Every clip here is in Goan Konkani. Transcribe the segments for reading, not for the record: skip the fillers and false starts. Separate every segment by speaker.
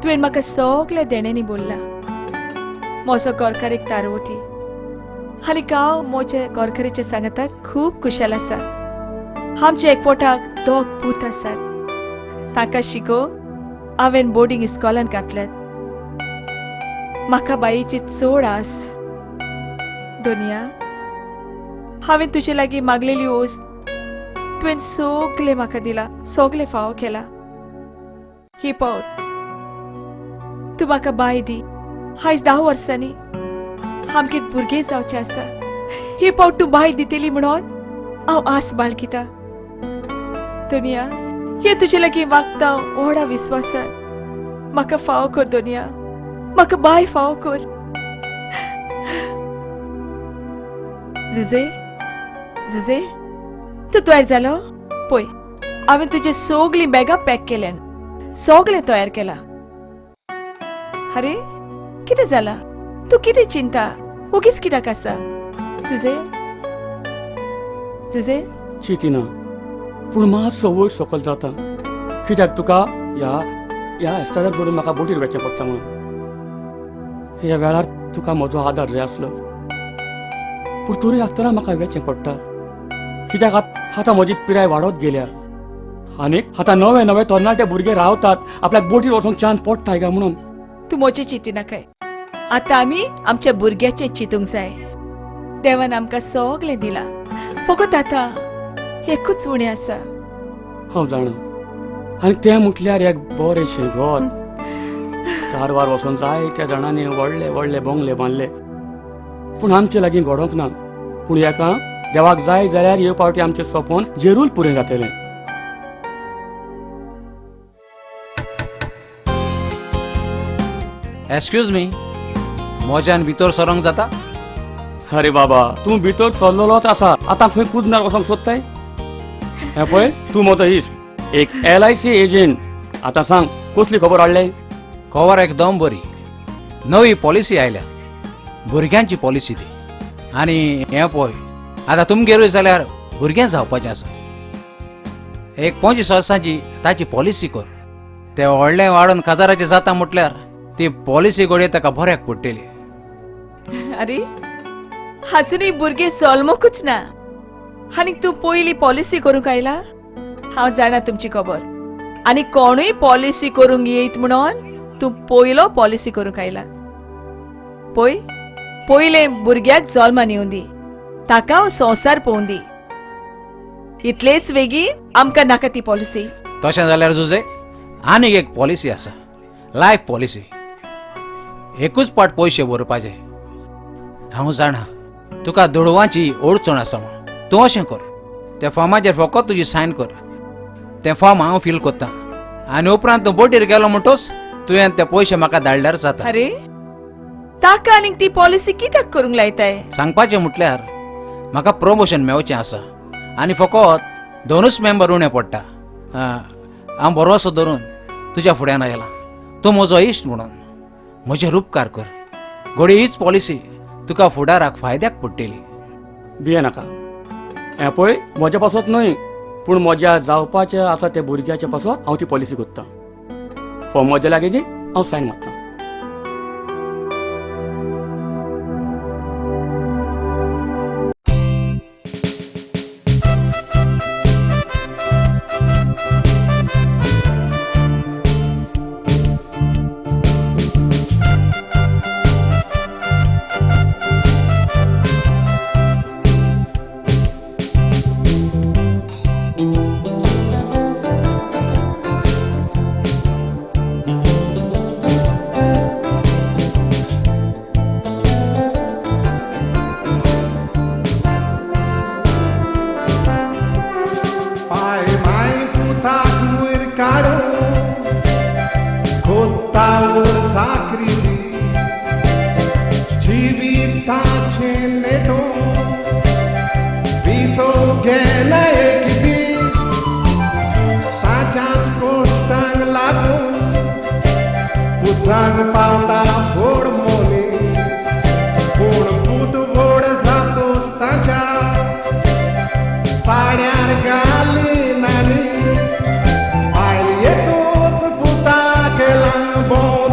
Speaker 1: तुवें म्हाका सगळ्या देण्यांनी बोल्ला. म्हजो गोरकार एक तारवटी आनी हांव म्हज्या गोरकारीच्या सांगाताक खूब खुशाल आसा. आमच्या एकवटाक दोग पूत आसात. तांकां शिकोवंक हांवें बोर्डींग इस्कॉलान घातल्यात. म्हाका बाईची चड आस. दोनिया, हांवें तुजे लागीं मागलेली वस्त तुवें सगळें म्हाका दिला, सगळें फावो केला. ही पावत तूं म्हाका बाय दी. आयज 10 वर्सांनी आमगेर भुरगें जावचें आसा. ही पावट तूं बाय दितली म्हणून हांव आस बाळगिता. दोनिया, हे तुजे लागीं वागता व्हडा विस्वासान. म्हाका फावो कर दोनिया, म्हाका बाय फावो कर. जुजे, जुजे, तूं तयार जालो? पळय, हांवें तुजे सगळीं बॅगां पॅक केल्यान, सगळें तयार केलां. अरे कितें जालां? तूं कितें चिंता? ओगीच कित्याक आसा? जुजे, जुजे,
Speaker 2: चिंतिना, पूण मातसो वयर सकयल जाता. कित्याक तुका ह्या ह्या एस्तादार सोडून म्हाका बोटीर वचचें पडटा म्हणून. ह्या वेळार तुका म्हजो आदार जाय आसलो, पूण तरी आसतना म्हाका वचचें पडटा. कित्याक आतां म्हजी पिराय वाडत गेल्या आनीक आतां नवे नवे तरणाटे भुरगे रावतात, आपल्याक बोटीर वचोंक चान्स पडटा काय म्हणून.
Speaker 1: तूं म्हजें चिंतिनाकाय. आतां आमी आमच्या भुरग्याचें चिंतूंक जाय. देवान आमकां सगळें दिलां, फकत आतां एकूच उणें आसा.
Speaker 2: हांव जाणा, आनी तें म्हटल्यार एक बरेंशें घर. कारवार वचोन जायत्या जाणांनी व्हडले व्हडले बंगले बांदले, पूण आमचे लागीं घडोवंक ना. पूण एका देवाक जाय जाल्यार हे पावटी आमचें सपन जेरूल पुरें जातलें.
Speaker 3: एक्सक्यूज मी, म्हज्यान भितर सरोंक जाता?
Speaker 2: अरे बाबा, तूं भितर सरलोलोच आसा, आतां खंय कुदनार वचोंक सोदताय? हें पळय, तूं म्हजो इश्ट, एक LIC agent. आतां सांग, कसली खबर हाडले?
Speaker 3: खबर एकदम बरी. नवी पॉलिसी आयल्या, भुरग्यांची पॉलिसी ती. आनी हें पळय, आतां तुमगेरूय जाल्यार भुरगें जावपाचें आसा. एक 25 वर्सांची ताची पॉलिसी कर. ते व्हडलें वाडोवन काजाराचें जाता म्हटल्यार ती पॉलिसी घडये ताका बऱ्याक पडटली.
Speaker 1: अरे अजुनूय भुरगें जल्मकूच ना आनी तूं पयली पॉलिसी करूंक आयला? हांव जाणा तुमची खबर. आनी कोणूय पॉलिसी करूंक येयत म्हणून तूं पयलो पॉलिसी करूंक आयला. पळय, पयलें भुरग्याक जल्मान येवं दी, ताका संवसार पळोवं दी. इतलेच वेगीन आमकां नाका ती पॉलिसी.
Speaker 3: तशें जाल्यार जुजे, आनीक एक पॉलिसी आसा, लायफ पॉलिसी. एकूच पाट पयशे भरपाचे. हांव जाणा तुका दुडवांची अडचण आसा म्हूण. तूं अशें कर, त्या फॉर्माचेर फकत तुजी सायन कर. तें फॉर्म हांव फील करता आनी उपरांत तूं बोटीर गेलो म्हणटोच तुवें ते पयशे म्हाका धाडल्यार जाता.
Speaker 1: अरे ताका आनीक ती पॉलिसी कित्याक करूंक लायताय?
Speaker 3: सांगपाचें म्हटल्यार म्हाका प्रमोशन मेळचें आसा आनी फकत 2 मेंबर उणें पडटा. हांव भरवसो धरून तुज्या फुड्यान आयलां. तूं म्हजो इश्ट म्हणून म्हजेर उपकार कर. घडये हीच पॉलिसी तुका फुडाराक फायद्याक पडटली.
Speaker 2: भिये नाका. हें पळय, म्हज्या पासत न्हय, पूण म्हज्या जावपाचें आसा त्या भुरग्याच्या पासत हांव ती पॉलिसी करतां. फॉर्म म्हज्या लागीं दी, हांव सायन मारतां.
Speaker 4: Bon.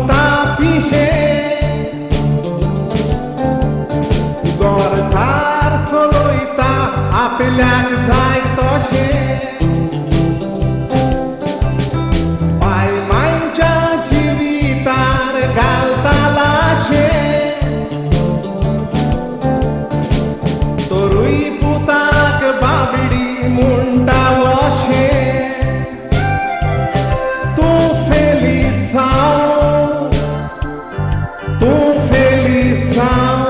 Speaker 4: आपल्याक जाय तशें बाय मांयच्या जिवितार घालता लाशें तरूय पुताक बाबडी म्हणटा अशें तूं फेलिसांव तूं फेलिसांव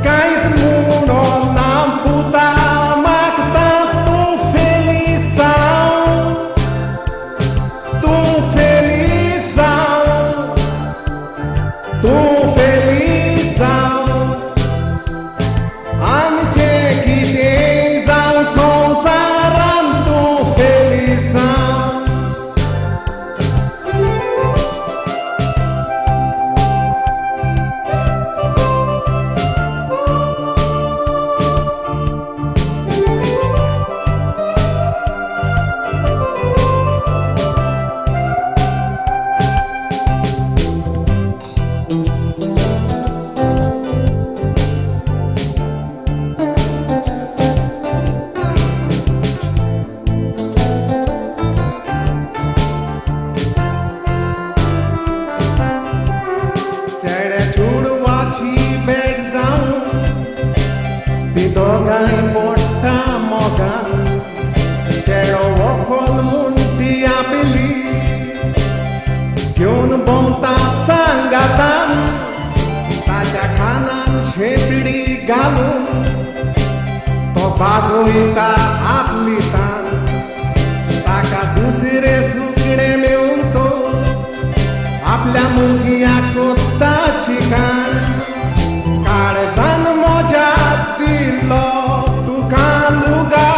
Speaker 4: कांयच म्हणून ना पुता मागता तूं फेलिसांव तूं फेलिसांव तूं फेलिसांव आमचें कितें जावं संवसारान तूं फेलिसांव. चेड्या चेडवाची भेट जावं ती दोगांय पोट्टा मोगान चेडो व्हंकल म्हूण ती आपली घेवन भोंवता सांगातान ताच्या खानान शेंपडी घालून तो बागोयता आपली तान ताका दुसरे सुकणें मेळून तो आपल्या मुंगिया कोत्ता चिकान काळजान मोजा दिलो तुका लुगा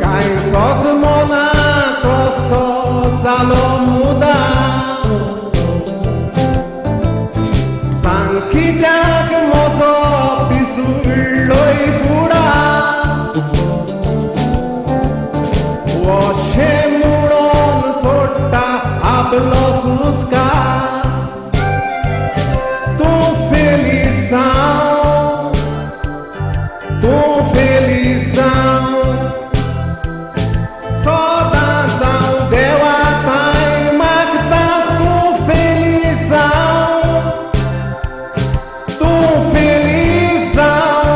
Speaker 4: कांय सोज मना कसो जालो मुदा सांग कित्याक म्हजो पिसुडलोय फुडा अशें म्हणून सोडटा आपलो सुस्कार तूं फेलिसांव तूं फेलिसांव सदां जावं देवा थांय मागता तूं फेलिसांव तूं फेलिसांव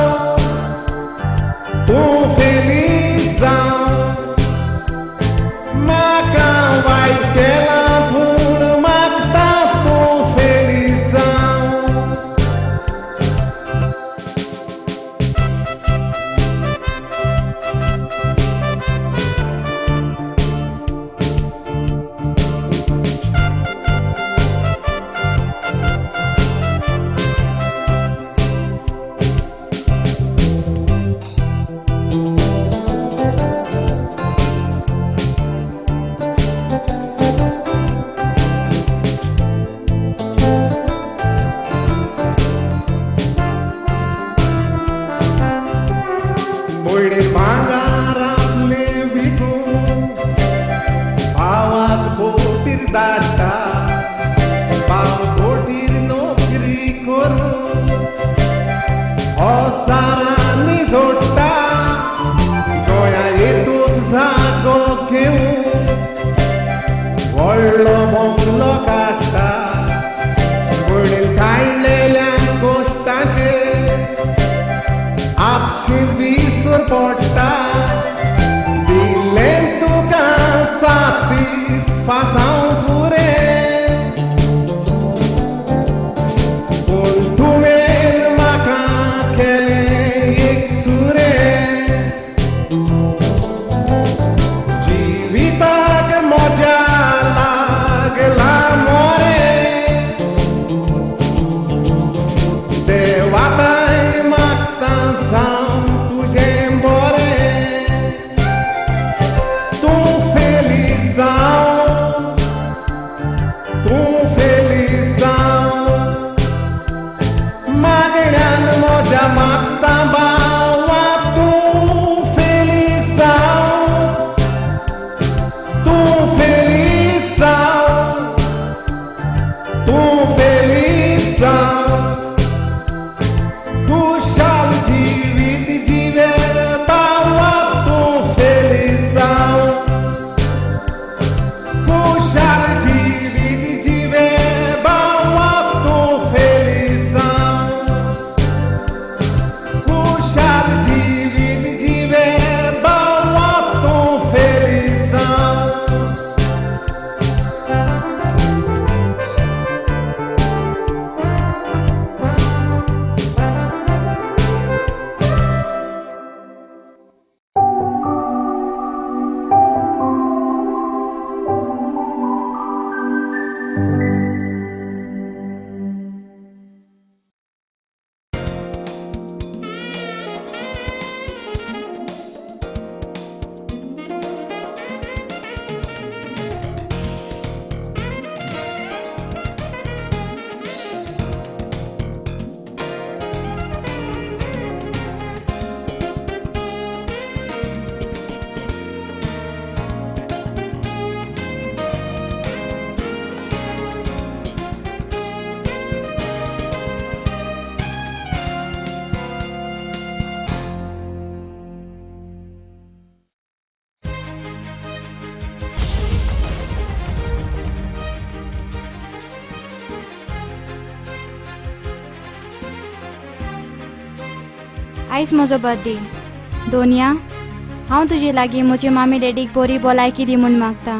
Speaker 4: तूं फेलिसांव म्हाका वायट केलां पूण मागता तूं फेलिसांव. भोयडे भांगार आपलें विकून भावाक बोटीर धाडटा भाव बोटीर नोकरी करून हजारांनी जोडटा गोंया येतूच जागो घेवन व्हडलो बंगलो काडटा भोयडेन काडलेल्या कोश्टाचेर आपशीं विसर पडटा दिलें तुका 7 दीस फासांव पुरें पूण तुवें म्हाका केलें एक सुरें जिविताक म्हज्या लागला मोरें देवा ताय मागता जावं तुजें बरें.
Speaker 5: आयज म्हजो बर्थडे. दोनिया, हांव तुजे लागीं म्हजी मामी डॅडीक बरी भलायकी दी म्हूण मागता.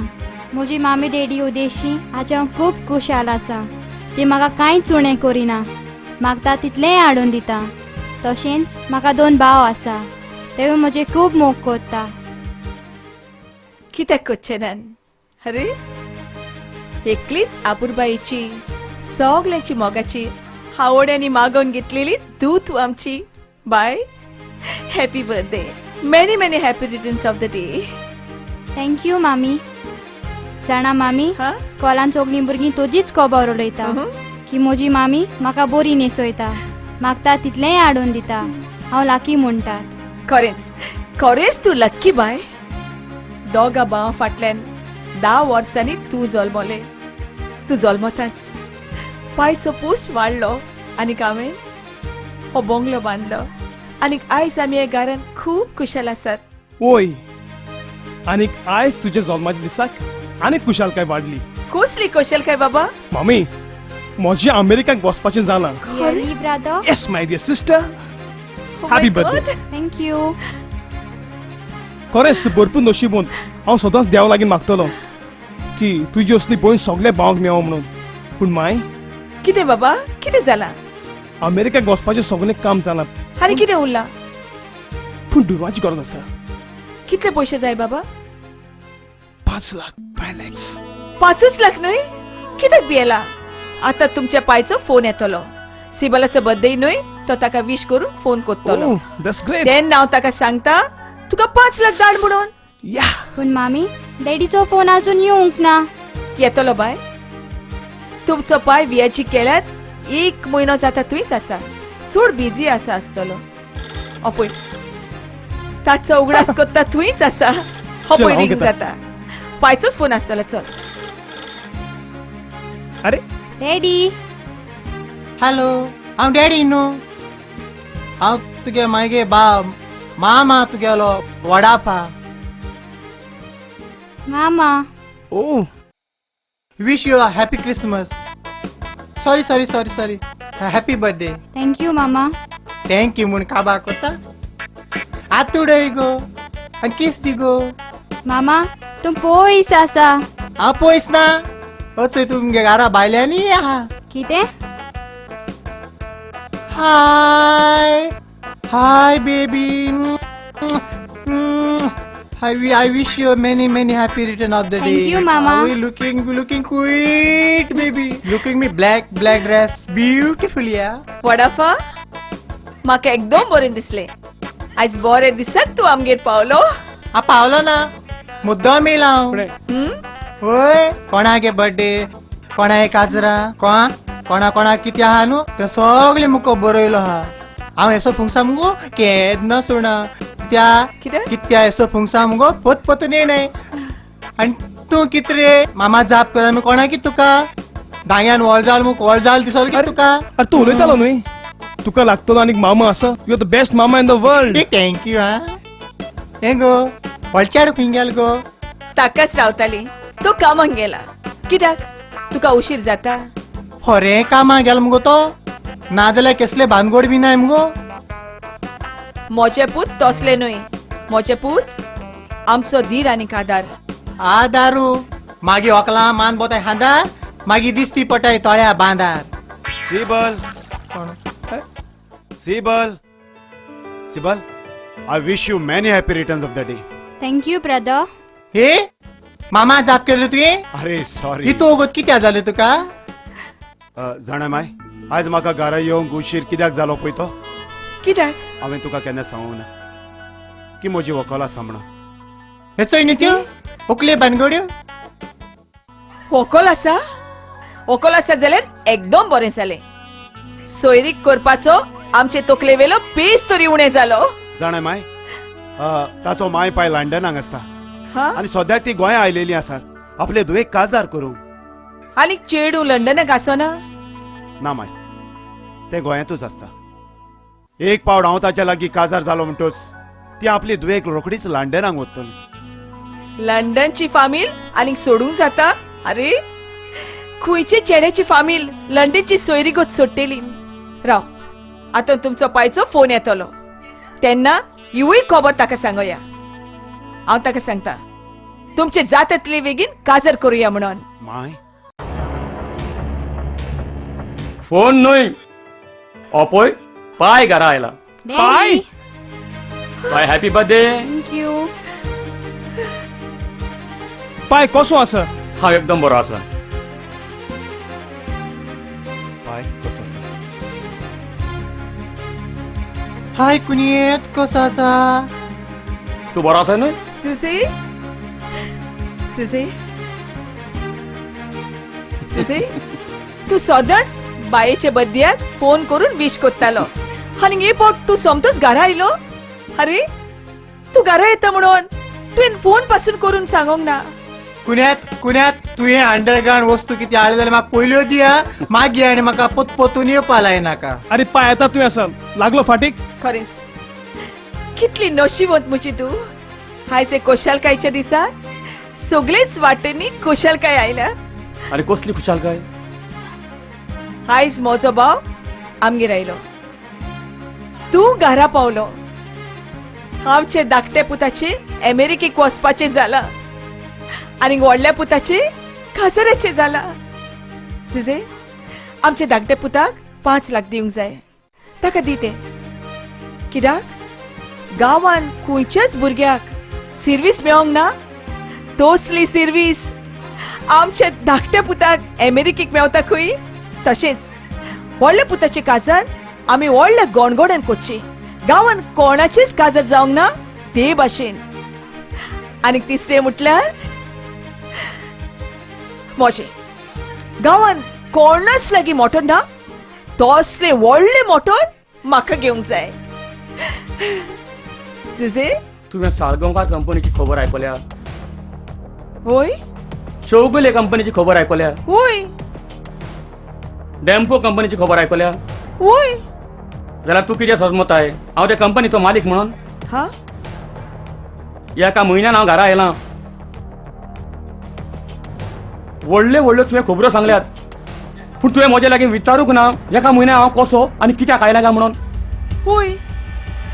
Speaker 5: म्हजी मामी डॅडी उदेशी आज हांव खूब खुशाल आसा. ती म्हाका कांयच उणें करिना, मागता तितलेंय हाडून दिता. तशेंच म्हाका 2 भाव आसा, तेवूय म्हजे खूब मोग करता.
Speaker 1: कित्याक करचें ना? अरे एकलीच आपुरबायेची, सगल्यांची मोगाची आवड्यांनी मागोवन घेतलेली तूं तूं आमची बाय. Happy birthday, many many happy returns of the day.
Speaker 5: Thank you मामी. जाणा मामी, स्कॉलान सगळीं भुरगीं तुजीच खबर उलयता की म्हजी मामी म्हाका बरी न्हेसयता, मागता तितलेंय हाडून दिता. हांव लाकी म्हणटात.
Speaker 1: खरेंच खरेंच तूं लक्की बाय. दोगा भावां फाटल्यान 10 वर्सांनी तूं जल्मलें. तूं जल्मताच पायचो पोस्ट वाडलो आनी हांवें हो बंगलो बांदलो आनी आयज आमी ह्या घरान खूब खुशाल आसात.
Speaker 6: ओय, आनीक आयज तुज्या जल्माच्या दिसाक आनीक खुशालकाय वाडली.
Speaker 1: कसली खुशालकाय बाबा?
Speaker 6: मामी, म्हजें अमेरिकाक वचपाचें जालां.
Speaker 5: Really brother?
Speaker 6: Yes my dear sister, happy birthday.
Speaker 5: Thank you.
Speaker 6: खरेंच भरपूर नशीबून हांव सदांच देवा लागीं मागतलो की तुजी असली भयण सगल्या भावांक मेळो म्हणून. पूण माय,
Speaker 1: कितें बाबा, कितें जालां?
Speaker 6: अमेरिकाक वचपाचें सगळें काम जालां
Speaker 1: आनी कितें उरलां?
Speaker 6: पूण दुडवाची गरज आसा.
Speaker 1: कितले पयशे जाय बाबा?
Speaker 6: 5 लाख. 5 lakhs.
Speaker 1: 5 lakh न्हय? कित्याक भियेला? आतां तुमच्या पायचो फोन येतलो. सिबलाचो बर्थडे न्हय, तो ताका विश करून फोन करतलो.
Speaker 6: That's great.
Speaker 1: तेन्ना हांव ताका सांगता तुका 5 लाख धाड म्हणून.
Speaker 6: या.
Speaker 5: पूण मामी, डॅडीचो फोन अजून येवंक ना.
Speaker 1: येतलो बाय. तुमचो पाय व्याजी केल्यार 1 म्हयनो जाता थंयच आसा. चड बिजी आसा आसतलो. अपय ताचो उगडास करता थंयच आसा. अपय रिंग जाता, पायचोच फोन आसतलो. चल.
Speaker 6: अरे
Speaker 5: डॅडी.
Speaker 7: हॅलो, हांव डॅडी न्हू. हांव तुगे मागे बाब मामा तुगेलो वडापा
Speaker 5: मामा.
Speaker 6: Oh,
Speaker 7: wish you a happy Christmas. Sorry sorry sorry sorry, happy birthday.
Speaker 5: Thank you मामा.
Speaker 7: Thank you म्हूण काबा करता? आतुडय गो आनी किस दी गो.
Speaker 5: मामा तूं पयस आसा.
Speaker 7: हांव पयस ना, अचय तुमगे घरा भायल्यांनी आहा.
Speaker 5: कितें?
Speaker 7: Hi hi baby, I wish you many many happy return of the day.
Speaker 5: Thank you mama.
Speaker 7: We looking looking quite baby, looking me black black dress beautiful. या
Speaker 1: वडाफा, म्हाका एकदम बरें दिसलें. आयज बरें दिसाक तूं आमगेर पावलो.
Speaker 7: हांव पावलो ना, मुद्दम येयला हांव. वय, कोणागे बर्थडे, कोणागे काजरा, कोणा कोणा कोणाक कितें आहा न्हू तें सगळें मुको बरयलो आहा. हांव येसो फुंगसा मुगो केन्ना सोडना. त्या कित्या येसो फुंगसा मुगो पोत पोतून येयनाय. आनी तूं कितें रे मामा जाप कर आमी कोणाक तुका दांग्यान वळ जाल मुगो, वळ जाल दिसलो की तुका.
Speaker 6: अरे तूं उलयतालो न्हय, तुका लागतलो आनीक मामा आसा. You are the best mama in the world.
Speaker 7: Thank you. हा हें गो वळच्याड खंय गेल गो?
Speaker 1: ताकाच रावताली, तो कामाक गेला. कित्याक तुका उशीर जाता?
Speaker 7: खरें कामाक गेल मुगो तो, नाजाल्यार कसले भानगोड बी नाय मुगो.
Speaker 1: म्हजे पूत तसले न्हय. म्हजे पूत आमचो धीर आनी आदार.
Speaker 7: आदारू मागीर वकलां मान बोताय खांदार, मागीर दिसती पटाय तळ्या बांदार.
Speaker 8: Sibal, Sibal, Sibal, I wish you many happy returns of the day.
Speaker 5: Thank you brother.
Speaker 7: हे मामा जाप केलो तुवें?
Speaker 8: अरे सॉरी.
Speaker 7: इतू वगत कित्याक जालें तुका?
Speaker 8: जाणा माय, आयज म्हाका घरा येवंक उशीर कित्याक जालो पळय तो?
Speaker 1: कित्याक?
Speaker 8: हांवें तुका केन्ना सांगूंक ना की म्हजी व्हंकल आसा म्हणून.
Speaker 7: हेचोय न्ही त्यो व्हंकले भानगड्यो.
Speaker 1: व्हंकल आसा? व्हंकल आसा जाल्यार एकदम बरें जालें. सोयरीक करपाचो आमचे तकलेवेलो पेज तरी उणें जालो.
Speaker 8: जाणा माय, ताचो माय पाय लंडनाक आसता आनी सद्याक ती गोंया आयलेली आसा आपले धुवेक काजार करूंक.
Speaker 1: आनी चेडूं लंडनाक आसना?
Speaker 8: ना माय, तें गोंयांतूच आसता. एक पावट हांव ताच्या लागीं काजार जालो म्हणटच ती आपली धुवेक रोखडीच लंडनाक वतली.
Speaker 1: लंडनची फामील आनीक सोडूंक जाता? अरे खंयचे चेड्याची फामील लंडनची सोयरीगत सोडटेली. राव, आतां तुमचो पायचो फोन येतलो. तेन्ना हिवूय खबर ताका सांगया. हांव ताका सांगता तुमचे जातातले बेगीन काजर करुया म्हणून.
Speaker 8: माय
Speaker 2: फोन न्हय ओपोय पाय घरा आयला.
Speaker 6: पाय
Speaker 2: पाय हॅपी बर्थडे.
Speaker 5: Thank you.
Speaker 6: पाय कसो आसा?
Speaker 2: हांव एकदम बरो आसा.
Speaker 8: पाय कसो आसा?
Speaker 7: हाय कुनियत कसो आसा?
Speaker 2: तूं बरो आसा न्हय?
Speaker 1: सुसी सुसी सुसी तूं सदांच बायेच्या बड्ड्याक फोन करून विश करतालो आनी हे पोट तूं सोमतोच घरा आयलो. अरे तूं घरा येता म्हणून तुवें फोन पासून करून सांगोंक ना.
Speaker 7: कुन्यात कुन्यात तुवें अंडरग्रावंड वस्तू कितें हाडली जाल्यार म्हाका पयल्यो दिया, मागीर आनी म्हाका पोतपोतून येवपा लायनाका.
Speaker 6: अरे पाय येता तुवें आसा लागलो फाटीक.
Speaker 1: खरेंच कितली नशिबवंत म्हजी तूं. आयज हे खुशालकायच्या दिसा सगळेच वाटेंनी खुशालकाय आयल्या.
Speaker 2: अरे कसली खुशालकाय?
Speaker 1: आयज म्हजो भाव आमगेर आयलो, तूं घरा पावलो. आमचे धाकटे पुताचे अमेरिकेक वचपाचें जालां आनी व्हडल्या पुताचे काजराचें जालां. जुजे आमचे धाकटे पुताक 5 लाख दिवंक जाय, ताका दी तें. कित्याक गांवान खंयच्याच भुरग्याक सिर्वीस मेळोंक ना तसली सिर्वीस आमच्या धाकट्या पुताक अमेरिकेक मेवता खंय. तशेंच व्हडल्या पुताचें काजार आमी व्हडल्या गोणगोड्यान करची, गांवान कोणाचेच काजार जावंक ना ते भाशेन. आनी तिसरें म्हटल्यार म्हजें गांवान कोणाच लागीं मोटर ना तसलें व्हडलें मोटर म्हाका घेवंक जाय. जुजे
Speaker 2: तुवें साळगांवकार कंपनीची खबर आयकल्या?
Speaker 1: होय.
Speaker 2: चौगुले कंपनीची खबर आयकल्या?
Speaker 1: होय.
Speaker 2: डेम्पो कंपनीची खबर आयकल्या?
Speaker 1: होय.
Speaker 2: जाल्यार तूं कितें सजमताय हांव त्या कंपनीचो मालीक म्हणून?
Speaker 1: हा
Speaker 2: एका म्हयन्यान हांव घरा आयलां. व्हडल्यो व्हडल्यो तुवें खबरो सांगल्यात पूण तुवें म्हजे लागीं विचारूंक ना एका म्हयन्यान हांव कसो आनी कित्याक आयला काय म्हणून.
Speaker 1: होय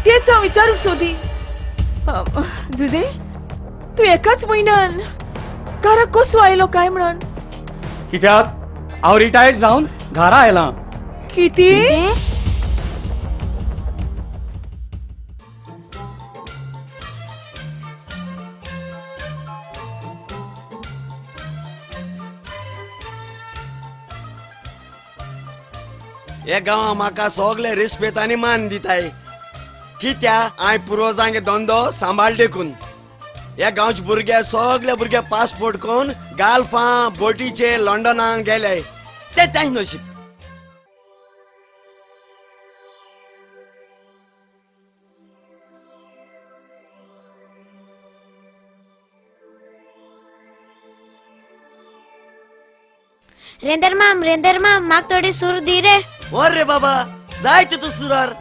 Speaker 1: तेच हांव विचारूंक सोदी. जुजे तूं एकाच म्हयन्यान घरा कसो आयलो काय म्हणून?
Speaker 2: कित्याक हांव रिटायर्ड जावन घरा आयलां.
Speaker 1: कितें?
Speaker 9: हे गांवां म्हाका सगळे रिस्पेत आनी मान दिताय कित्या हांवें पुर्वजांगे धंदो सांबाळ देखून. ह्या गांवचे भुरगे सगळे भुरगे पासपोर्ट करून गाल्फां बोटीचे लंडनाक गेले ते तांचे नशीब.
Speaker 10: रेंदर माम रेंदर माम म्हाका थोडी सूर दी रे.
Speaker 9: वर रे बाबा जाय तितू सुरार.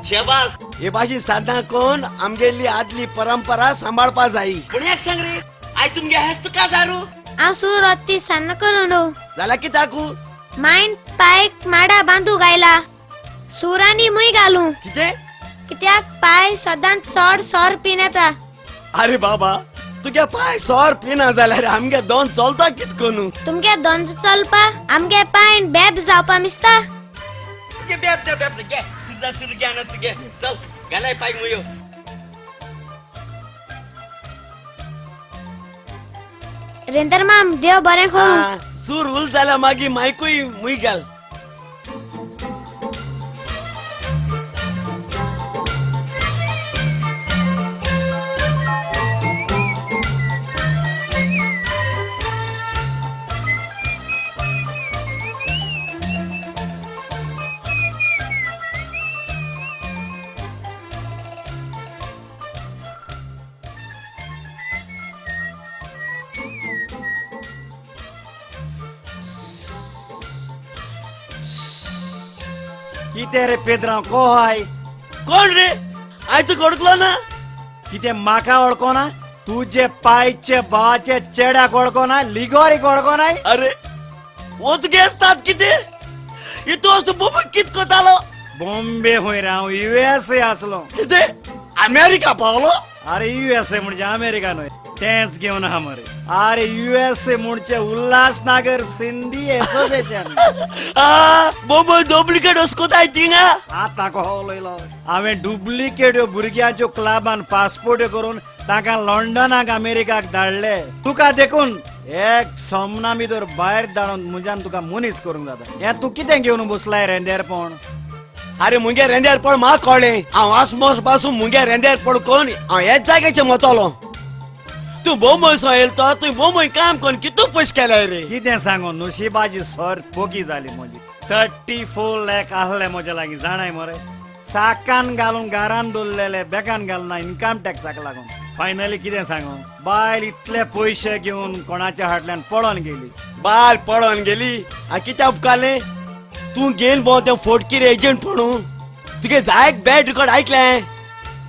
Speaker 9: शेबास हे भाशेन साधना कोण आमगेली आदली परंपरा सांबाळपा जाय.
Speaker 11: पूण एक सांग रे आयज तुमगे हेस्त का जारू?
Speaker 10: हांव सूर अत्ती सान्न करून
Speaker 9: जाल्यार कित्याकू?
Speaker 10: मायन पायक माडा बांदू गायला सुरांनी मुय घालू.
Speaker 9: कितें?
Speaker 10: कित्याक पाय सदांच चड सोर पिन येता.
Speaker 9: अरे बाबा तुगे पाय सोर पिना जाल्यार आमगे दोन चलता कित कोनू?
Speaker 10: तुमगे दोन चलपा आमगे पायन बेब जावपा मिसता.
Speaker 11: बेब बेब घे सुद्धा सुरू घे ना तुगे चल घालाय पाय मुयो.
Speaker 10: रेंदर माम देव बरें करूं.
Speaker 9: सूर उल जाल्या मागीर मायकूय मुय घाल.
Speaker 12: कितें रे पेद्रांव कोहाय?
Speaker 9: कोण रे? I तुका वळखलो ना?
Speaker 12: कितें म्हाका वळखोना? तुजे पायचे भावाचे चेड्याक वळखोना, लिगोरीक वळखोनाय?
Speaker 9: अरे वो तुगे आसतात कितें? इतू तूं बोंबे कित कोतालो?
Speaker 12: बॉम्बे खंय रे, हांव युएसए आसलो.
Speaker 9: कितें? अमेरिका पावलो.
Speaker 12: अरे युएसए म्हणजे अमेरिका न्हय, तेंच घेवन आहा मरे. अरे युएसए म्हणजे उल्हासनगर सिंधी एसोसिएशन.
Speaker 9: बोंबय डुप्लिकेट वस्कोताय थिंगा.
Speaker 12: आतां कहो उलयलो हांवें डुप्लिकेट भुरग्यांच्यो क्लबान पासपोर्ट करून ताका लंडनाक अमेरिकाक धाडले. तुका देखून एक सोमना भितर भायर धाडून म्हज्यान तुका मनीस करूंक जाता. हें तूं कितें घेवन बसलाय रेंदेरपण?
Speaker 9: अरे मुगे रेंदेरपण म्हाका कळ्ळें. हांव आसमोस पासून मुगे रेंदेरपण कोण हांव ह्याच जाग्याचेर वतलो. तूं बोंबय सो येयलो तो तुवें बोंबय काम करून कितू पयशे केले रे?
Speaker 12: कितें सांगू, नशिबाची सर पोकी जाली म्हजी. 34 लाख आहले म्हजे लागीं, जाणाय मरे. साकान घालून घरान दवरलेले, बेकान घालना इन्कम टॅक्साक लागून. फायनली कितें सांगू, बायल इतले पयशे घेवन कोणाच्या हाटल्यान पळोन गेली.
Speaker 9: बायल पळोन गेली आनी कित्याक उपकारलें? तूं घेवन भोंव तें फोटकीर एजंट म्हणून तुगे जायत बॅड रिकॉर्ड आयकलें.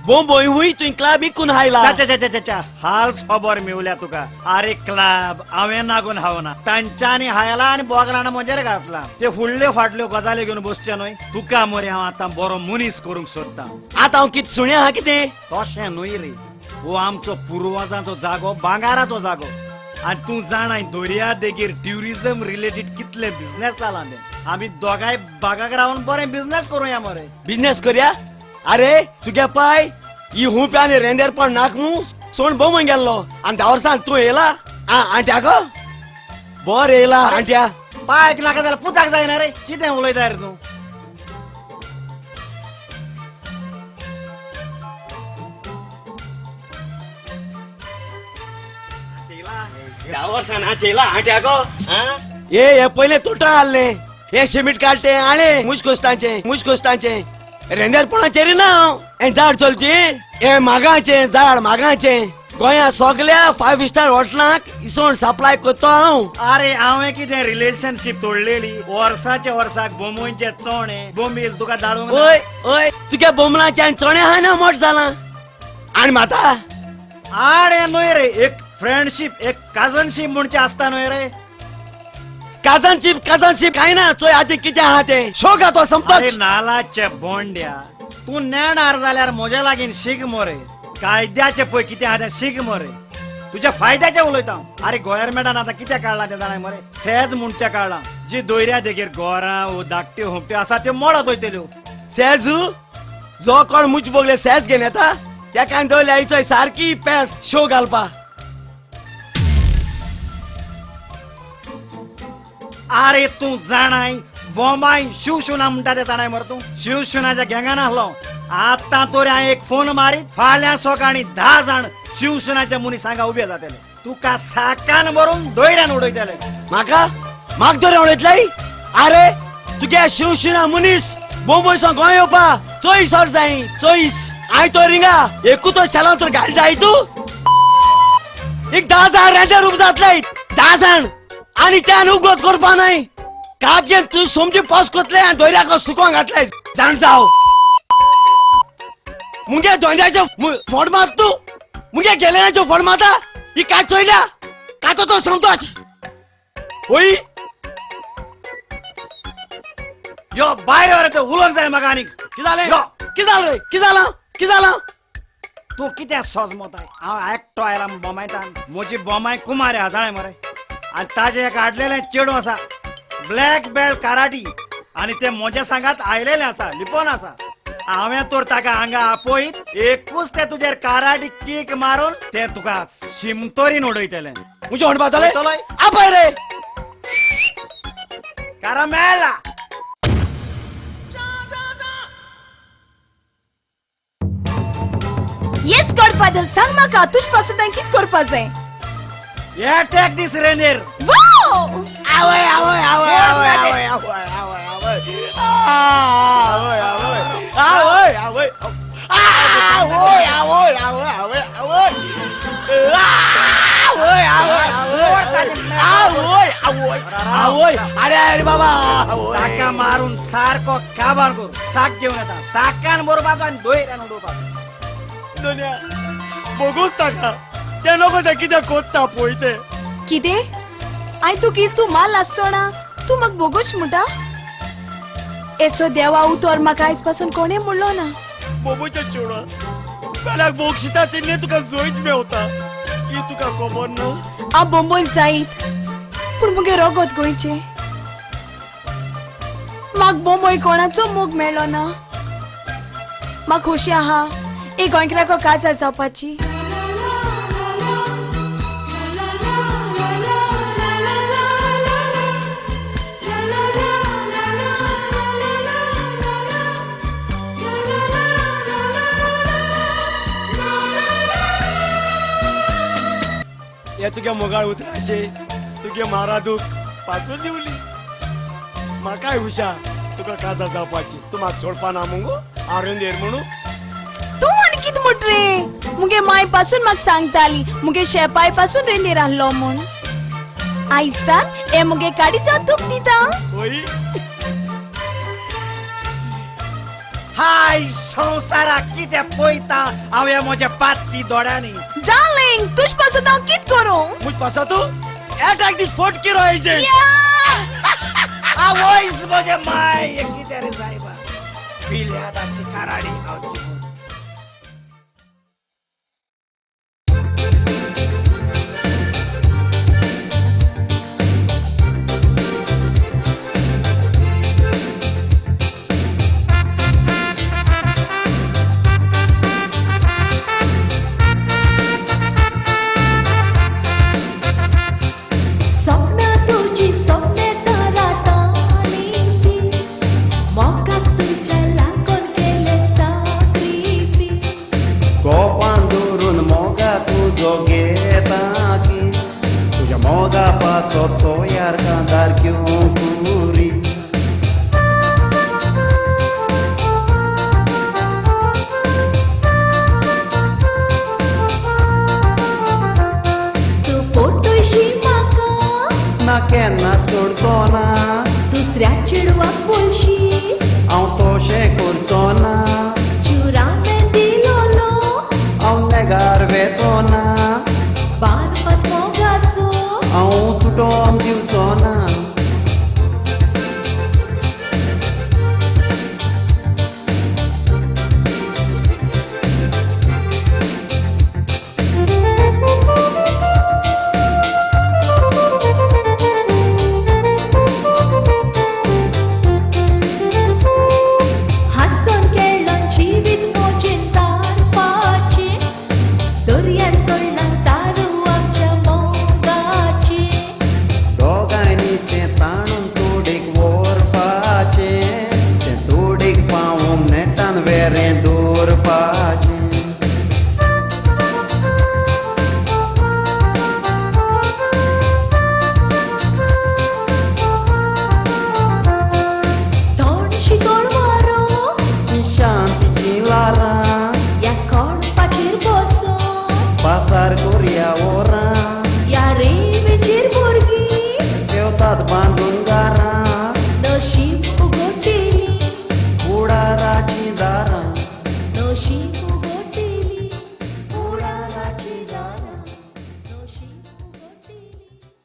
Speaker 9: बोंबय हूय तुवें क्लब इकून हायला.
Speaker 12: च्या हाल खबर मेवल्या तुका. अरे क्लब हांवें नागून हावना, तांच्यांनी हायला आनी बोगलाना म्हजेर घातला. ते फुडल्यो फाटल्यो गजाली घेवन बसचे न्हय. तुका मरे हांव आतां बरो मनीस करूंक सोदतां.
Speaker 9: आतां हांव कितें सुणें आहा कितें?
Speaker 12: तशें न्हय रे, हो आमचो पुर्वजांचो जागो, भांगाराचो जागो. आनी तूं जाणाय दर्या देगेर ट्युरिजम रिलेटेड कितले बिजनेस जाला ते. आमी दोगांय बागाक रावन बरें बिजनेस करुया मरे.
Speaker 9: बिजनेस करया? अरे तुगे पाय ही हुंप आनी रेंदेरपण नाक मू सोण बोमय गेल्लो आनी 10 वर्सान तूं येयला आंट्या गो बरें येयला आंट्या.
Speaker 12: पायक नाका जाल्यार पुताक जायना रे, कितें उलयता रे तूं?
Speaker 9: ए हे पयलें तुटा हाडलें, हे शिमीट काडटे आणे मुशकोस्तांचें मुशकोस्तांचें रेंदेरपणाचेर ना हांव. हें झाड चलची हें मागाचें झाड मागाचें. गोंया सगल्या 5 स्टार हॉटलांक इसवण सप्लाय करता हांव.
Speaker 12: अरे हांवें कितें रिलेशनशीप तोडलेली वर्साचे वर्साक बोंबोयचे चोणे बोंबील तुका धाडूंक.
Speaker 9: ओय ओय तुगे बोंबलाचे आनी चोणे हांवें ना मोट जालां आनी माता
Speaker 12: आडे न्हय रे. एक फ्रेंडशीप एक काजनशीप म्हणचे आसता न्हय रे.
Speaker 9: काजनशीप काजनशीप काय ना चोय आतां कितें आहा तें शोक आहा तो संपतच.
Speaker 12: नालाचे बोंड्या तूं नेणार जाल्यार म्हज्या लागीं शीक मरे. कायद्याचे पळय कितें आहा तें शीक मरे. तुज्या फायद्याचें उलयता हांव. अरे गोव्हर्मेंटान आतां कितें काडलां तें जाणाय मरे? सेज म्हणचें काडलां, जी दर्या देगेर गोरां धाकट्यो हुमट्यो आसा त्यो मोडत वयतल्यो.
Speaker 9: सेज जो कोण मुच बोगले सेज घेवन येता तेका दवरल्या चोय सारकी पेस शो घालपा.
Speaker 12: अरे तूं जाणाय बोंबाय शिवशुना म्हणटा ते जाणाय मरे तूं? शिवशुनाच्या गँगान आहलो. आतां तर हांवें एक फोन मारीत फाल्यां सकाळीं 10 जाण शिवशुनाच्या मनीस हांगा उबे जातले. तुका साकान भरून दोयऱ्यान उडयतले.
Speaker 9: म्हाका म्हाका दोऱ्यान उडयतले? अरे तुगे शिवशुना मनीस बोंबय सावन गोंय येवपा 24 वर जाय 24. हांवें तो रिंगा एकूच तो शेलां तर घाल जाय तूं. एक 10 जाण रेंदेर उब जातले 10 जाण आनी त्यान उगत करपा न्हय. कात घेवन तूं सोमती पावस कोतले आनी दोऱ्याक सुकोंक घातले जाण जाव. मुगे दोंड्याचें फोड मार तूं, मुगे गेलेनाचें फोड मारता. ही कात चोयल्या कातो तो सोमतोच. ओय
Speaker 12: यो भायर यो रे, ते उलोवंक जाय म्हाका आनीक.
Speaker 9: कितें जालें? कितें जालें रे? कितें जालां? कितें जालां?
Speaker 12: तूं कितें सोजमताय? हांव एकटो आयला बोमायतान. म्हजी बोमाय कुमारी आहा जाणाय मरे. आनी ताजें एक हाडलेलें चेडूं आसा ब्लॅक बेल्ट कराटी आनी तें म्हज्या सांगात आयलेलें आसा, लिपोन आसा. हांवें तर ताका हांगा आपयत एकूच तें तुजेर कराटी कीक मारून तें तुका शिमतोरीन उडयतलें.
Speaker 9: म्हजें होंड पावतलें? आपय रे
Speaker 12: कारामेला.
Speaker 1: येस गॉडफादर, सांग म्हाका तुज पासून हांवें कितें करपा जाय?
Speaker 12: Attack this रेंदेर.
Speaker 1: वाव!
Speaker 9: आवय आवय आवय आवय आवय आवय आवय आवय आवय आवय आवय आवय आवय आवय आवय आवय आवय आवय आवय. अरे अरे बाबा
Speaker 12: ताका मारून सारको काबार करू. साक घेवन येता, साकान बरोवपाचो आनी दोयऱ्यान उडोवपाचो.
Speaker 9: दोन्या बोगूच ताका ते नको ते कितें कोत्ता पळय ते.
Speaker 1: कितें? I तूं किल तूं माल आसतोना तूं म्हाका बोगोच म्हणटा? एसो देवा उतर म्हाका आयज पासून कोणें म्हणलो ना.
Speaker 9: बोबोच्या चेडवा पेल्याक बोक्षिता तितलें तुका जोयत मेवता. ही तुका खबर ना?
Speaker 1: हांव बोंबोन जायत पूण मुगे रोगोत गोंयचें. म्हाक बोंबोय कोणाचो मोग मेळ्ळो ना. म्हाका खोशी आहा एक गोंयकाराको काजार जावपाची.
Speaker 9: हे तुगे मोगाळ उतराचे तुगे मारा दूख पासून दिवली. म्हाकाय उशा तुका काजार जावपाची. तूं म्हाका सोडपा ना मुगो आरेंदेर म्हणून.
Speaker 1: तूं आनी कितें म्हट रे? मुगे माय पासून म्हाका सांगताली मुगे शेपाय पासून रेंदेर आहलो म्हूण. आयज हे मुगे काडीचा दूख दिता.
Speaker 12: हाय संवसाराक कितें पळयता हांव ह्या म्हज्या पातकी दोळ्यांनी.
Speaker 1: डार्लिंग तुज पासत हांव कितें करूं?
Speaker 9: मुज पासत तूं एटाक दीस फोट किरो एजंट.
Speaker 12: आवयस म्हजे माय हें कितें रे सायबा. फिल्यादाची काराडी हांव.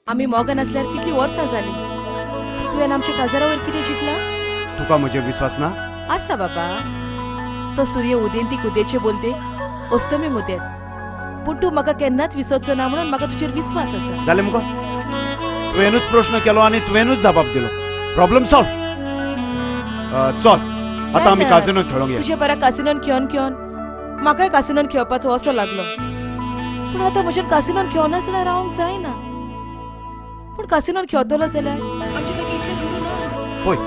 Speaker 1: आमी मोगान आसल्यार कितली वर्सां जाली. तुवें आमच्या काजारावयर कितें चिंतलां?
Speaker 8: तुका म्हजेर विस्वास ना?
Speaker 1: आसा बाबा. तो सूर्य उदेंतीक उदेचे बोलते अस्तमीक उदेत, पूण तूं म्हाका केन्नाच विसरचो ना म्हणून म्हाका तुजेर विस्वास आसा.
Speaker 8: जालें मुगो, तुवेंनूच प्रश्न केलो आनी तुवेंनूच जबाब दिलो. Problem solve. चल आतां आमी काजिनोन खेळोंक या.
Speaker 1: तुजे बरा कासिनोन खेळोन खेळोन म्हाकाय कासिनोन खेळपाचो असो लागलो. पूण आतां म्हज्यान कासिनोन खेळनासतना रावंक जायना. पूण कासिनोन खेळतलो जाल्यार
Speaker 8: पळय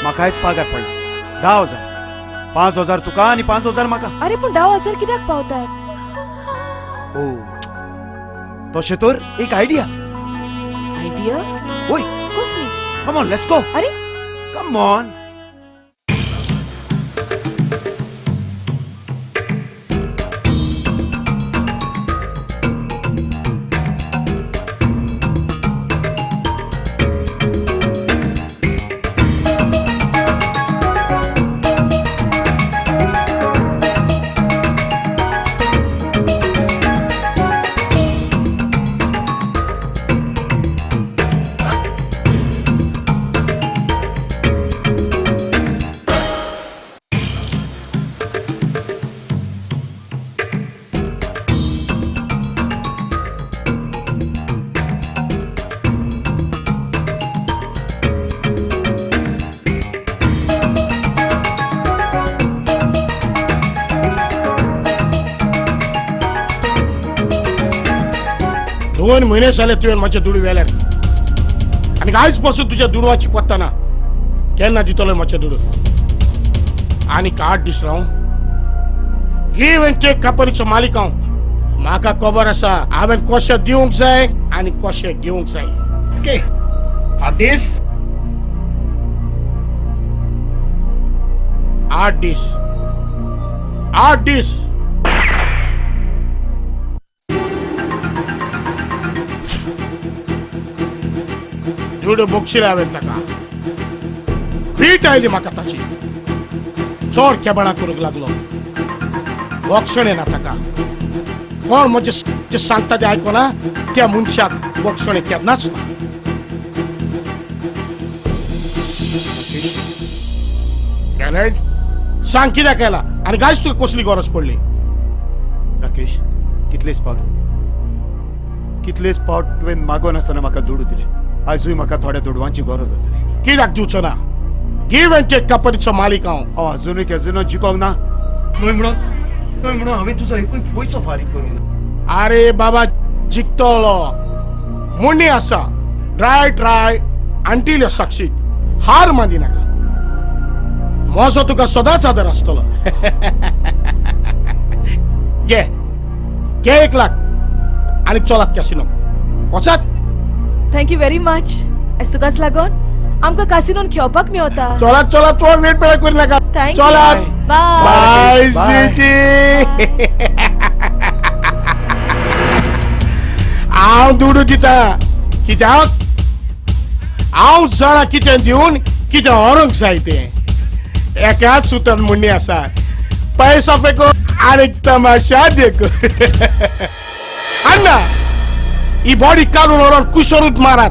Speaker 8: म्हाकायच पागार पडला 10,000. 5,000 तुका आनी 5,000 म्हाका.
Speaker 1: अरे पूण 10,000 कित्याक पावतात?
Speaker 8: ओ तशें तर एक आयडिया.
Speaker 1: आयडिया?
Speaker 8: वय
Speaker 1: कसली?
Speaker 8: Come on let's go.
Speaker 1: अरे
Speaker 8: कम ऑन.
Speaker 13: 2 म्हयने जाले तुवें म्हजे दुडू व्हेल्यार आनी आयज पासून तुज्या दुडवाची पत्ता ना. केन्ना दितलो म्हजे दुडू? आनीक 8 दीस राव. गिव एंड टेक कंपनीचो मालीक हांव. म्हाका खबर आसा हांवें कशें दिवंक जाय आनी कशें घेवंक जाय. ओके, 8 दीस, 8 दीस, 8 दीस. दुडू बोगशिले हांवें ताका. भीट आयली म्हाका ताची. चड केबळां करूंक लागलो. बोगसणें ना ताका. कोण म्हजें सांगता तें आयकना त्या मनशाक बोगसणें केन्नाच ना. सांग कित्याक आयला आनी गायज तुका कसली गरज पडली?
Speaker 8: राकेश, कितलेच पावट तुवें मागोन आसतना म्हाका दुडू दिले. आयजूय म्हाका थोड्या दुडवांची गरज आसली.
Speaker 13: कित्याक दिवचो ना? गिव एंड टेक कंपनीचो मालीक हांव.
Speaker 8: हांव अजुनूय कॅसिनो जिखोंक ना.
Speaker 11: न्हय म्हणून हांवें तुजो एकूय पयसो फारीक करूंक ना.
Speaker 13: आरे बाबा, जिखतलो मुणी आसा. Try try until you succeed. हार मानी नाका. म्हजो तुका सदांच आदर आसतलो. घे घे 1 लाख आनी चलात कॅसिनो वचात.
Speaker 1: Thank you very much. आयज तुकाच लागून आमकां कासिनोन खेळपाक मेवता.
Speaker 13: चलात चलात, चड वेट पेळ करी नाका. चलात, बाय सिटी. हांव दुडू दिता कित्याक हांव जाणा कितें दिवन कितें व्हरूंक जाय तें. एकाच सुतान म्हणणी आसा, पैसा फेको आनी तमाशा देखो. अण्णा, ही बॉडी काडून व्हरून कुशोरूच मारात.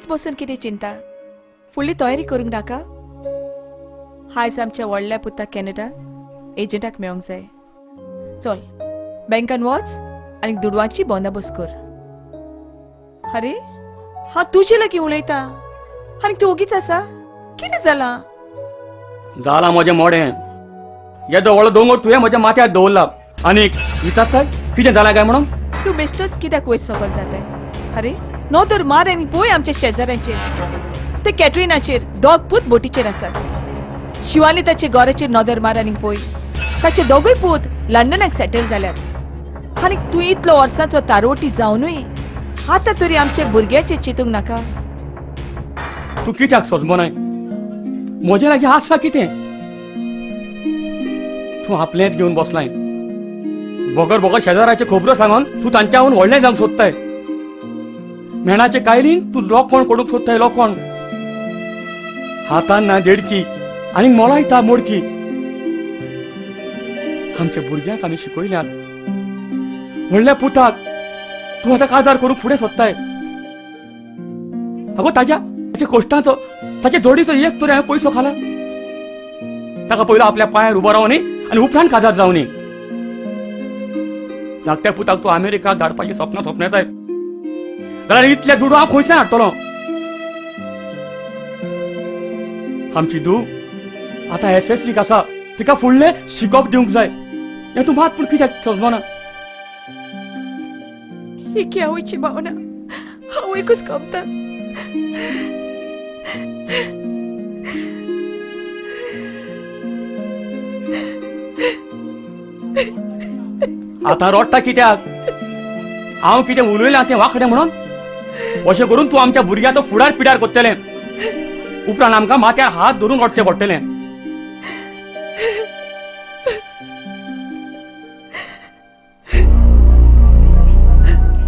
Speaker 1: ओगीच बसून कितें चिंता? फुडली तयारी करूंक नाका? आयज आमच्या व्हडल्या पुताक कॅनडा एजंटाक मेळोंक जाय. चल बँकान वच आनी दुडवांची बंदोबस्त कर. अरे हांव तुजे लागीं उलयतां आनी तूं ओगीच आसा. कितें जालां?
Speaker 2: जालां म्हजें मोडें. येदो व्हडलो दोंगर तुवें म्हज्या माथ्यार दवरला आनी विचारता कितें जालां काय म्हणून?
Speaker 1: तूं बेश्टोच कित्याक वयर सकयल जाताय? अरे नदर मार आनी पळय आमच्या शेजाऱ्यांचेर, ते कॅटरिनाचेर दोग पूत बोटीचेर आसात. शिवानी ताचे घराचेर नदर मार आनी पळय, ताचे दोगूय पूत लंडनाक सेटल जाल्यात. आनी तूं इतलो वर्सांचो तारोटी जावनूय आतां तरी आमच्या भुरग्याचेर चिंतूंक नाका?
Speaker 2: तूं कित्याक सोजमनाय? म्हजे लागीं आसा कितें? तूं आपलेंच घेवन बसलाय. बगर बगर शेजाराच्यो खबरो सांगून तूं तांच्याहून व्हडलें जावंक सोदताय. मेणाचे कायलीन तूं लोकोण करूंक सोदताय. लोकोण हातान ना देडकी आनी मोलायता मोडकी. आमच्या भुरग्यांक आमी शिकयल्यात. व्हडल्या पुताक तूं आतां काजार करूंक फुडें सोदताय. अगो ताज्या ताच्या कश्टांचो ताच्या जोडीचो एक तरी हांवें पयसो खाला? ताका पयलो आपल्या पांयार उबो रावनी आनी उपरांत काजार जावनी. धाकट्या पुताक तूं अमेरिकाक धाडपाची सपनां सपनेताय जाल्यार इतले दुडू हांव खंयच्यान हाडटलो? आमची धूव आतां एसएससीक आसा, तिका फुडलें शिकप दिवंक जाय. हें तूं मात पूण कित्याक समजना?
Speaker 1: ही आवयची भावना आवयकूच कमता.
Speaker 2: आतां रडटा कित्याक? हांव कितें उलयलां तें वांकडें म्हणून? अशें करून तूं आमच्या भुरग्याचो फुडार पिड्यार करतलें. उपरांत आमकां माथ्यार हात धरून रडचें पडटलें.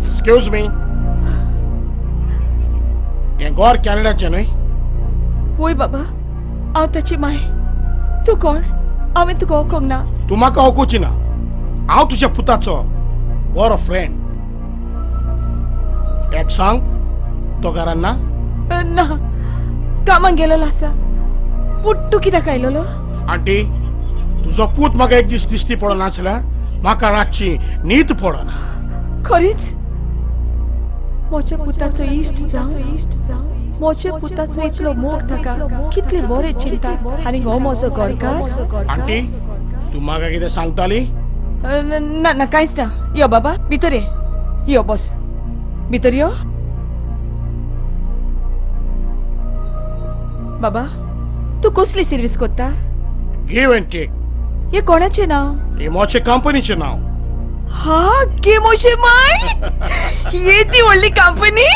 Speaker 13: एक्सक्यूज मी, हें घर कॅनडाचें न्हय?
Speaker 1: वय बाबा, हांव ताची माय. तूं कोण? हांवें तुका वळखूंक ना.
Speaker 13: तूं म्हाका वळखुची ना. हांव तुज्या पुताचो बरो फ्रेंड. एक सांग, तो घरान ना?
Speaker 1: ना, कामाक गेलेलो आसा. पूण तूं कित्याक आयलेलो?
Speaker 13: आंटी, तुजो पूत म्हाका एक दीस दिश्टी पडना जाल्यार म्हाका रातची न्हीद पडना.
Speaker 1: खरीच? म्हज्या पुताचो इश्ट जावन म्हज्या पुताचो इतलो मोग ताका कितले बरें चिंता आनी हो म्हजो घरकार.
Speaker 13: आंटी, तूं म्हाका कितें सांगताली?
Speaker 1: ना ना, कांयच ना. यो बाबा भितर ये. यो बस, भितर यो. बाबा, तूं कसली सर्वीस करता?
Speaker 13: Give and take.
Speaker 1: हे कोणाचें नांव?
Speaker 13: हे म्हजे कंपनीचें नांव.
Speaker 1: हा गे म्हजे माय, येदी व्हडली कंपनी.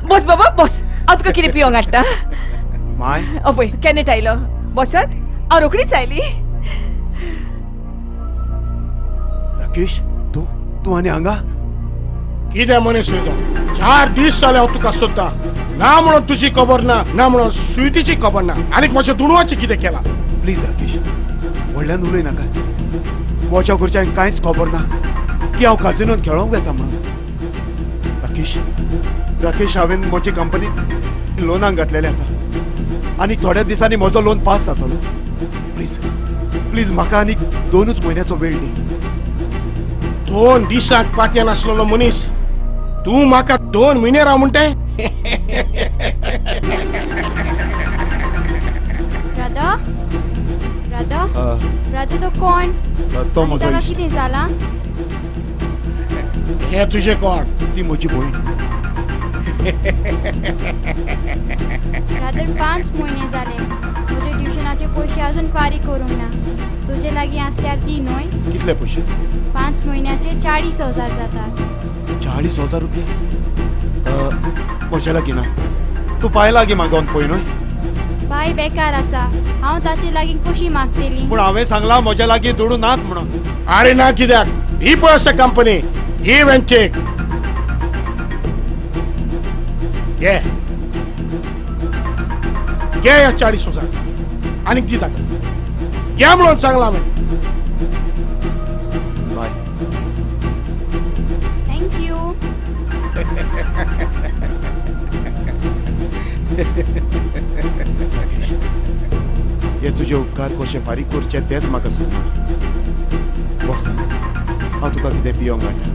Speaker 1: बस बाबा बस, हांव तुका कितें पिवंक हाडटा.
Speaker 8: माय
Speaker 1: अपय कॅनेट आयलो. बसात, हांव रोखडीच आयली.
Speaker 8: राकेश, तूं तूं आनी हांगा?
Speaker 13: कितें मनीस रे तूं? 4 दीस जाले हांव तुका सोदतां. ना म्हणून तुजी खबर ना, ना म्हणून स्विटीची खबर ना, आनीक म्हज्या दुडवाचें कितें केलां?
Speaker 8: प्लीज राकेश, व्हडल्यान उलय नाका. म्हज्या घरच्यांक कांयच खबर ना की हांव काजिनोन खेळोंक वता म्हणून. राकेश, राकेश, हांवें म्हजी कंपनी लोनाक घातलेलें आसा आनी थोड्या दिसांनी म्हजो लोन पास जातलो. प्लीज प्लीज म्हाका आनीक 2 म्हयन्याचो वेळ दी.
Speaker 13: 2 दिसांक पातयेन नासलेलो मनीस तूं म्हाका 2 म्हयने राव म्हणटाय?
Speaker 5: राधा, राधा, राधा, तो कोण?
Speaker 8: तो म्हजो इश्ट.
Speaker 5: कितें जालां?
Speaker 13: हें तुजें कोण?
Speaker 8: ती म्हजी भयण.
Speaker 5: रादर 5 म्हयने जाले म्हजे ट्युशनाचे पयशे अजून फारीक करूंक ना. तुजे लागीं आसल्यार दी न्हय.
Speaker 8: कितले पयशे?
Speaker 5: 5 म्हयन्याचे 40,000 जातात.
Speaker 8: 40,000 रुपया? म्हज्या लागीं ना. तूं पाय लागीं मागोवन पळय न्हय.
Speaker 5: बाय बेकार आसा, हांव ताचे लागीं कशी मागतली?
Speaker 8: पूण हांवें सांगलां म्हज्या लागीं दुडू नात म्हणून.
Speaker 13: अरे ना कित्याक? ही पळय आसा कंपनी, गिव अँड टेक. घे घे ह्या 40,000 आनीक दी ताका. घे म्हणून सांगलां हांवें.
Speaker 8: बाय.
Speaker 5: Thank you.
Speaker 8: राकेश, हे तुजे उपकार कशे फारीक करचे तेच म्हाका समजना. बस, हांव तुका कितें पियोंक हाडटा.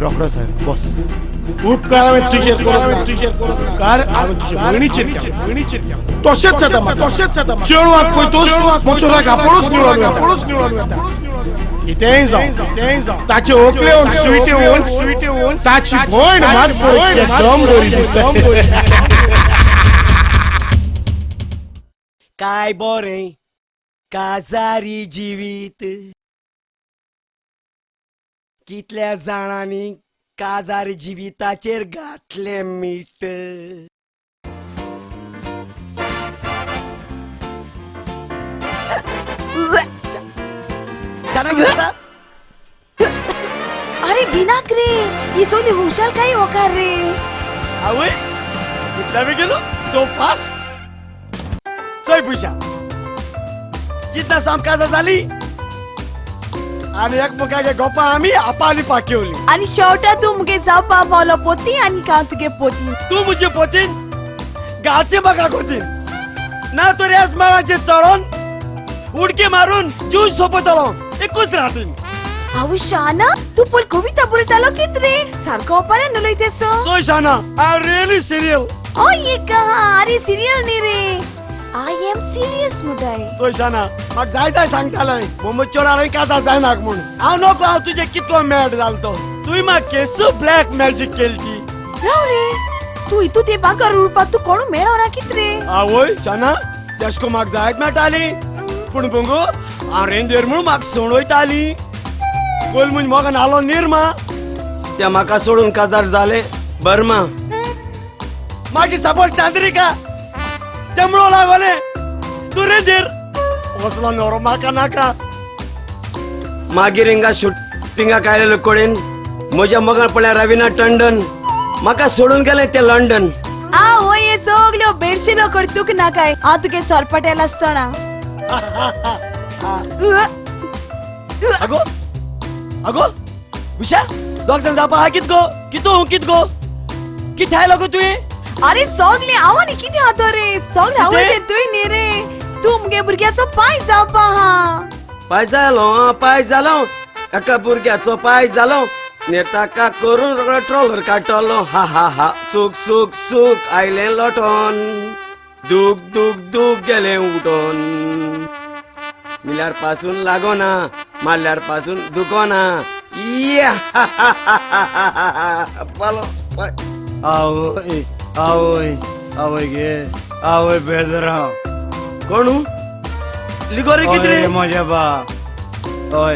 Speaker 8: रोखडो साहेब बस.
Speaker 13: उपकार हांवें तुजेर करूंक, तुजेर उपकार हांवें तुजे भयणीचेर केला. तशेंच जाता, तशेंच जाता. चेडवाक पळयतूच म्हजो राग आपुणूच निवळून आपुणूच निवळून वता. कितेंय जावं, कितेंय जावं, ताचे ओकले स्वीट येवन स्वीट येवन ताची भयण मात पळय एकदम बरी दिसता.
Speaker 9: काय बरें काजारी जिवीत, कितल्या जाणांनी काजार जिविताचेर घातलें मीठ.
Speaker 1: अरे बिनाक रे, ही सोली हुशार काय होकार रे.
Speaker 9: आवय इतल्या वेळ गेलो सो फास्ट. चल पुशा चिंता साम काजार जाली आनी एकमेकागे गोपां आमी आपाली पाखेवली.
Speaker 1: आनी शेवटा तूं मुगे जावपा पावलो पोती आनी हांव तुगे पोती.
Speaker 9: तूं म्हजे पोतीन गाचे म्हाका कोतीन ना तर ह्याच मेळाचेर चडोन उडकी मारून जीव सोंपयतलो एकूच रातीन.
Speaker 1: हांव शाना, तूं पयर कविता बरयतालो कित रे, सारको ओपाऱ्यान उलयता सो.
Speaker 9: चोय शाना, I am really serial.
Speaker 1: हय एका, आरे सिरियल न्ही रे, I am serious मुटाय.
Speaker 9: चोय शाना, म्हाका जाय जाय सांगतालें बोंबो चोड काजार जायना म्हूण. हांव नको, हांव तुजें कितको मॅड जालो तो. तुवें म्हाका केसो ब्लॅक मॅजीक केली ती.
Speaker 1: राव रे, तूं हितू ते बांकार उरपाक तूं कोणू मेळना कित रे.
Speaker 9: आवय शाना, तेशको म्हाका जायत मेळटाली, पूण बोंगो हांव रेंदेर म्हूण म्हाका सोडयताली. पयल म्हूण मोगान आलो निर्मा, त्या म्हाका सोडून काजार जालें बर्मा. मागीर सापड चांद्रिका तेमळो लागोलें तूं रेंदेर असलो न्हवरो म्हाका नाका. मागीर हिंगा शुटिंगाक आयलेलो कडेन म्हज्या मोगान पळ्ळ्या रविना टंडन, म्हाका सोडून गेलें तें लंडन.
Speaker 1: आवय हे सगल्यो बेडशिलो करतूक नाकाय, हांव तुगे सरपटेल आसतना.
Speaker 9: अगो अगो उषा, दोग जाण जावपा आहा कित गो, कितू कित गो, कितें आयलो गो तुवें?
Speaker 1: अरे सगले हांव आनी कितें आतां रे, सगले आवडटे तुवें न्ही रे, तूं मुगे भुरग्याचो पांय जावपा आहा.
Speaker 9: पांय जालो, पांय जालो, एका भुरग्याचो पांय जालो, नेताका करून रोकडो ट्रोलर काडटलो. हा हा हा, चूक चूक चूक आयलें लोटोन, दूख दूख दूख गेलें उठोन, मिल्यार पासून लागोना, मारल्यार पासून दुखोना. पालो.
Speaker 12: आवय आवय आवय गे, आवय बेदराव.
Speaker 9: कोणू लिगोरे कित रे?
Speaker 12: म्हज्या बा.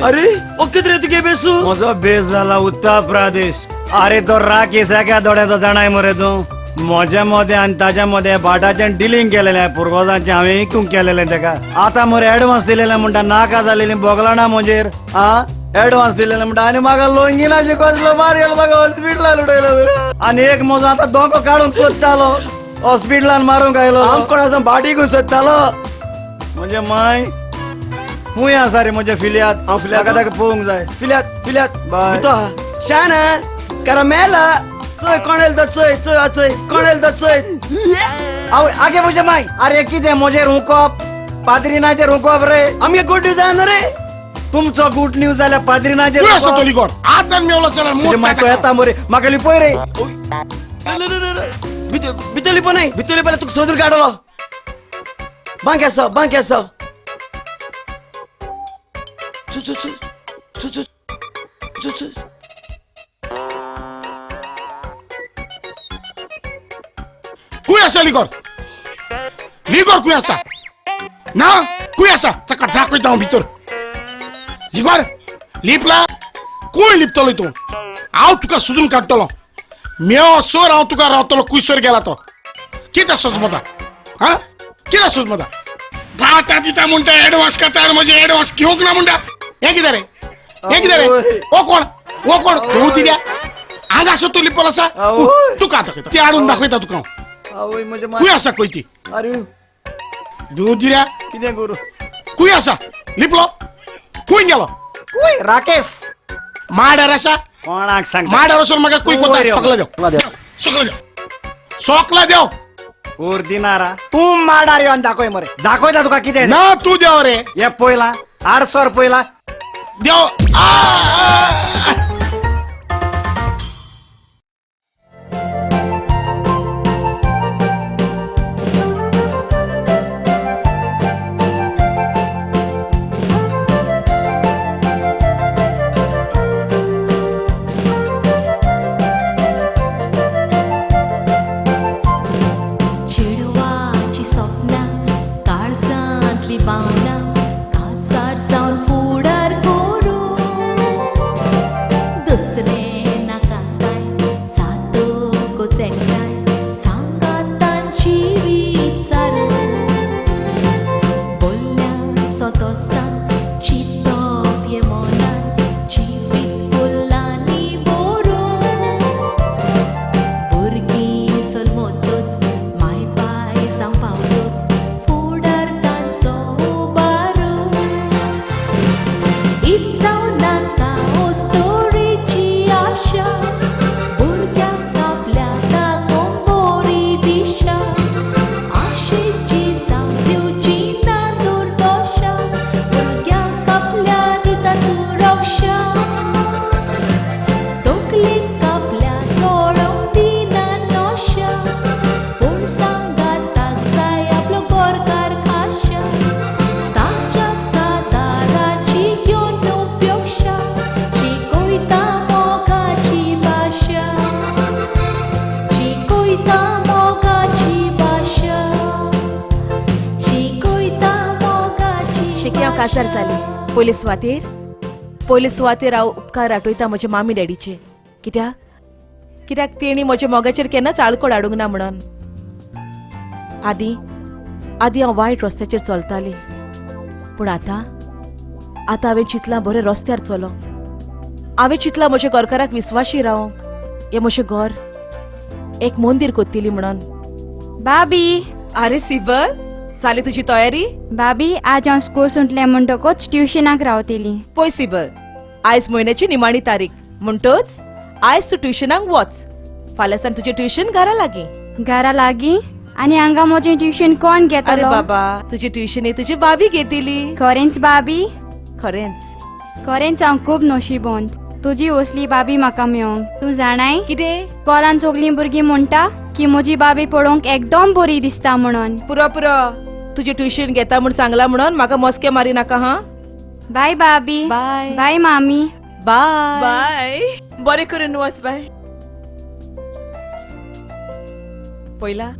Speaker 9: अरे ओ कित रे तुगे बेसू?
Speaker 12: म्हजो बेस जाला उत्तर प्रदेश. अरे तो राकेश एका दोड्याचो जाणाय मरे तूं. म्हज्या मदें आनी ताज्या मदें भाटाचें डिलींग केलेलें, पुर्वजांचें हांवें इकूंक केलेलें तेका. आतां मरे एडवान्स दिलेलें म्हणटा, नाका जालेली बोगलाणां म्हजेर. आ एडवान्स दिलेलें म्हणटा आनी म्हाका लोंगिनाचें कसलो मार गेलो, म्हाका हॉस्पिटलान उडयलो. आनी एक म्हजो आतां दोंको काडूंक सोदतालो, हॉस्पिटलान मारूंक आयलो.
Speaker 9: हांव कोण आसा भाट इकूंक सोदतालो?
Speaker 12: म्हजें माय खूंय आसा रे म्हजें फिल्याद?
Speaker 9: हांव फिल्याद
Speaker 12: ताका पळोवंक जाय.
Speaker 9: फिल्याद फिल्याद बाय शाना करामेला. चोय कोण येयलो तो, चोय चोय चोय कोण येयलो तो चोय.
Speaker 12: आवय आगे म्हजें माय. अरे कितें म्हजेर हुंकप, पाद्रिनाचेर हुंकप रे?
Speaker 9: आमगे गुड न्यूज आहा न्हू रे.
Speaker 12: तुमचो गुड न्यूज जाल्यार पाद्रिनाचेर.
Speaker 13: खंय आसा तो लिगोर? आतां मेवलो जाल्यार
Speaker 12: तुजें माय तो येता मरे, म्हाका लिपय रे.
Speaker 9: भितर लिपो न्हय, भितर लिपल्यार तुका सोदून काडलो. बांक आसा, बांक आसा. चो चो चो चो चो चो.
Speaker 13: कुय आसा लिगोर? लिगोर कुय आसा ना? कुय आसा ताका दाखयता हांव भितर. लिगोर लिपला? कोण लिपतलो तूं? हांव तुका सोदून काडटलो. मेव सोर हांव तुका रावतलो कुयसर गेला तो. कितें सोजमता? हा कितें सोजमता? गाता दिता म्हणटा, एडवान्स खाता, म्हजे एडवान्स घेवंक ना म्हणटा. हें कितें रे, हें कितें रे? ओ कोण, ओ कोण तूं दिल्या हांगा आसा तूं लिपलो आसा. तुका दाखयता, ती हाडून दाखयता तुका हांव. खूंय आसा खंय ती? दूद दिल्या
Speaker 12: कितें करूं?
Speaker 13: खूंय आसा लिपलो? खूंय गेलो?
Speaker 12: खूंय राकेश
Speaker 13: माडार आसा.
Speaker 12: कोणाक सांग?
Speaker 13: माडार वचून म्हाका खूंय कोता? सकला देव, सकला देव, सकला देव.
Speaker 12: उर दिनारा तूं माडार येवन दाखय मरे. दाखयता तुका कितें
Speaker 13: ना तूं देव रे.
Speaker 12: हे पयला आडसर पयला
Speaker 13: देव.
Speaker 1: काजार जाली पयले सुवातेर पयले सुवातेर हांव उपकार आठयता म्हज्या मामी डॅडीचे. कित्याक कित्याक तेणी म्हज्या मोगाचेर केन्नाच आळकोड हाडूंक ना म्हणून. आदीं आदीं हांव वायट रस्त्याचेर चलताली, पूण आतां आतां हांवें चिंतलां बरें रस्त्यार चलो. हांवें चिंतलां म्हज्या घरकाराक विस्वाशी रावंक, हें म्हजें घर एक मंदीर कोत्तली म्हणून.
Speaker 5: भाभी.
Speaker 1: आरे सिबल, जाली तुजी तयारी?
Speaker 5: भाभी आज हांव स्कूल सुटलें म्हणटकच ट्युशनाक रावतली.
Speaker 1: पळय सिबल, आयज म्हयन्याची निमाणी तारीख म्हणटच आयज तूं ट्युशनाक वच. फाल्यांसान तुजें ट्युशन घरा लागीं.
Speaker 5: घरा लागीं? आनी हांगा म्हजें ट्युशन कोण घेतलो?
Speaker 1: अरे बाबा, तुजी ट्युशन ही तुजी भाभी घेतली.
Speaker 5: खरेंच भाभी?
Speaker 1: खरेंच
Speaker 5: खरेंच हांव खूब नशिबोन, तुजी असली भाभी म्हाका मेळोंक. तूं जाणाय
Speaker 1: कितें?
Speaker 5: स्कॉलान सगळीं भुरगीं म्हणटा की म्हजी भाभी पळोवंक एकदम बरी दिसता म्हणून.
Speaker 1: पुरो पुरो, तुजी ट्युशन घेता म्हूण सांगला म्हणून म्हाका मस्के मारी नाका. हा
Speaker 5: बाय भाभी.
Speaker 1: बाय
Speaker 5: बाय मामी.
Speaker 1: बाय बाय. बरें करून वच बाय. पयला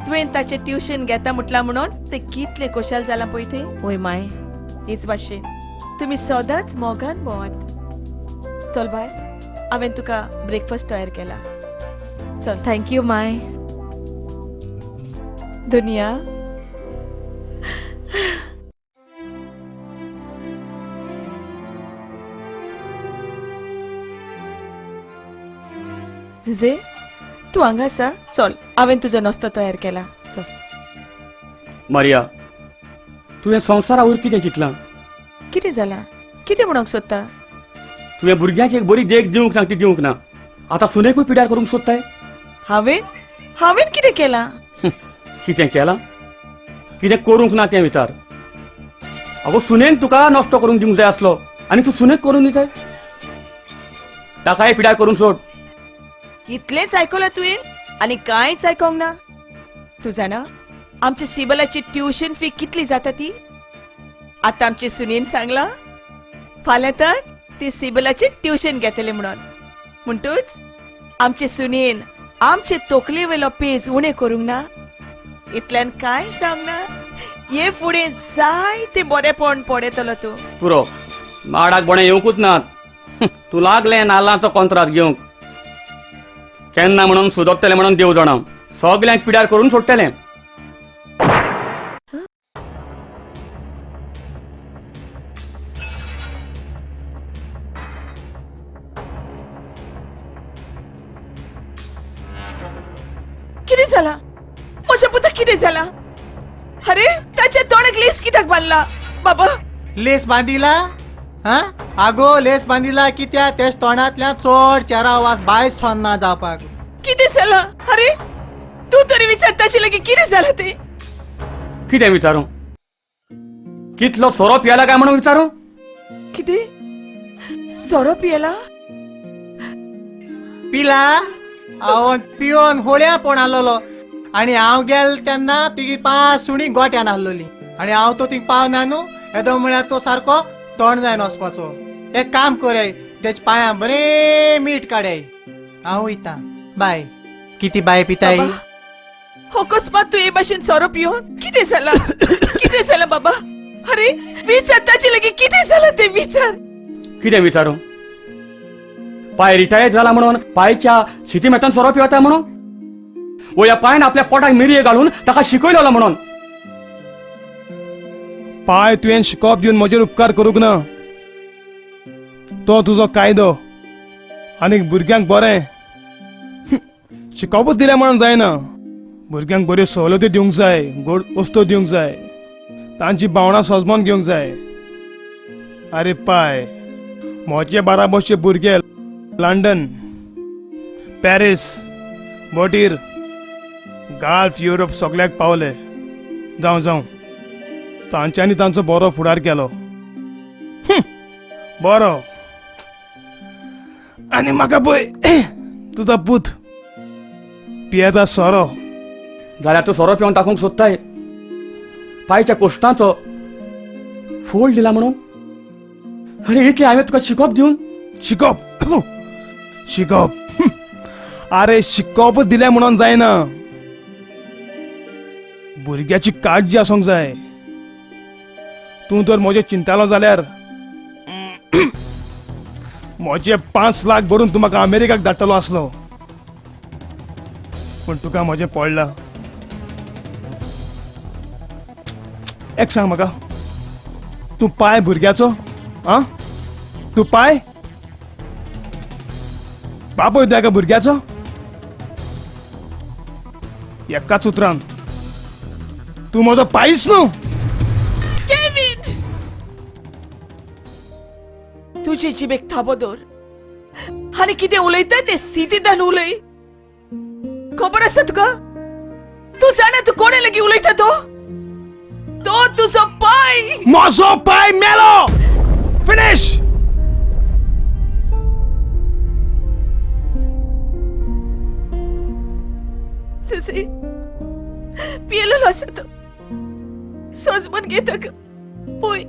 Speaker 1: तुवें ताचें ट्युशन घेता म्हटलां म्हणून तें कितलें खोशाल जालां पळय तें. वय माय, हीच भाशेन तुमी सदांच मोगान भोंवात. चल बाय, हांवें तुका ब्रेकफास्ट तयार केला. चल. Thank you my. दुनिया जुजे, तूं हांगा आसा? चल, हांवें तुजो नाश्तो तयार केला. चल.
Speaker 2: मारिया, तुवें संवसारा वयर कितें चिंतलां?
Speaker 1: कितें जालां? कितें म्हणूंक सोदता?
Speaker 2: तुवें भुरग्यांक एक बरी देख दिवंक ना ती दिवंक ना, आतां सुनेकूय पिड्यार करूंक सोदताय?
Speaker 1: हांवें हांवें कितें केलां?
Speaker 2: कितें केलां? कितें करूंक ना तें विचार. अगो सुनेन तुका नश्टो करूंक दिवंक जाय आसलो आनी तूं सुनेक करून दिताय? ताकाय पिड्यार करूंक सोड.
Speaker 1: इतलेंच आयकलां तुवें आनी कांयच आयकोंक ना? तूं जाणा आमच्या सिबलाची ट्युशन फी कितली जाता ती? आतां आमचे सुनेन सांगलां फाल्यां तर ती सिबलाचें ट्युशन घेतलें म्हणून. म्हणटूच आमचे सुनेन आमचे तोकले वयलो पेज उणें करूंक ना. इतल्यान कांय जावंक ना, हे फुडें जायते बरेपण पळयतलो तूं.
Speaker 2: पुरो, माडाक बोणें येवंकूच नात. तूं लागलें नाल्लांचो कोंत्राद घेवंक. केन्ना म्हणून सुदोगतलें म्हणून देव जाणा, सगल्यांक पिड्यार करून सोडटलें.
Speaker 1: कितें जालां म्हज्या पुताक? कितें जालां? अरे ताच्या तोंडाक लेस कित्याक बांदला बाबा?
Speaker 7: लेस बांदिला? हा आगो, लेस बांदिला कित्याक? तेच तोंडांतल्यान चड चेरा वास भायर सरना जावपाक.
Speaker 1: कितें जालां? अरे तूं तरी विचार ताचे लागीं कितें जालां तें.
Speaker 2: कितें विचारूं? कितलो सोरो पियेला काय म्हणून विचारूं?
Speaker 1: कितें सोरो पियेला?
Speaker 7: पिला हांव पिवन होळ्या पोण आसलेलो आनी हांव गेल तेन्ना तुगी 5 सुणी गोट्यान आसलोली आनी हांव तो तुका पावना न्हू, येदो म्हळ्यार तो सारको तोंड जायन वचपाचो. एक काम करय, तेच्या पांयां बरें मीठ काडय. हांव वयता, बाय. किती बाय पिताय?
Speaker 1: अकस्मात तूं हे भाशेन सोरो पिवन कितें जालां? कितें जालां बाबा? अरे विचार ताचे लागीं कितें जालां तें विचार.
Speaker 2: कितें विचारूं? पाय रिटायर जाला म्हणून पायच्या शिती मेतान सोरो पिवता म्हणून, वो ह्या पायन आपल्या पोटाक मिरये घालून ताका शिकयलो म्हणून.
Speaker 6: पाय तुवें शिकोवप दिवन म्हजेर उपकार करूंक ना, तो तुजो कायदो. आनी भुरग्यांक बरें शिकोवपूच दिलें म्हणून जायना, भुरग्यांक बऱ्यो सवलती दिवंक जाय, गोड वस्तू दिवंक जाय, तांची भावनां सजमोन घेवंक जाय. आरे पाय, म्हजे बाराबरचे भुरगे लंडन, पॅरीस, बोटीर, गाल्फ, युरोप सगळ्याक पावले. जावं जावं, तांच्यांनी तांचो बरो फुडार केलो. बरो. आनी म्हाका पळय, तुजो पूत पियेता सोरो.
Speaker 2: जाल्यार तूं सोरो पिवन टाकूंक सोदताय? पायच्या कोश्टांचो फोड दिला म्हणून? अरे इतलें हांवें तुका शिकोवप दिवन.
Speaker 6: शिकोवप शिकोवप? आरे शिकोवपच दिलें म्हणून जायना, भुरग्याची काळजी आसूंक जाय. तूं तर म्हजें चिंतालो जाल्यार म्हजे 5 लाख भरून तूं म्हाका अमेरिकाक धाडटलो आसलो, पूण तुका म्हजें पडलां. एक सांग म्हाका, तूं पाय भुरग्याचो? आं, तूं पाय बापूय तूं एका भुरग्याचो? एकाच उतरान तूं म्हजो पायच न्हू.
Speaker 1: केवीन, तुजे जिबेक थाबो दवर आनी कितें उलयता तें सिटीदान उलय. खबर आसा तुका? तूं जाणा तूं कोणे लागीं उलयता तो? तो तुजो पाय.
Speaker 6: म्हजो पाय मेलो. फिनिश.
Speaker 1: सुसी, पियेलेलो आसा तो, सोजमून घे ताका. पळय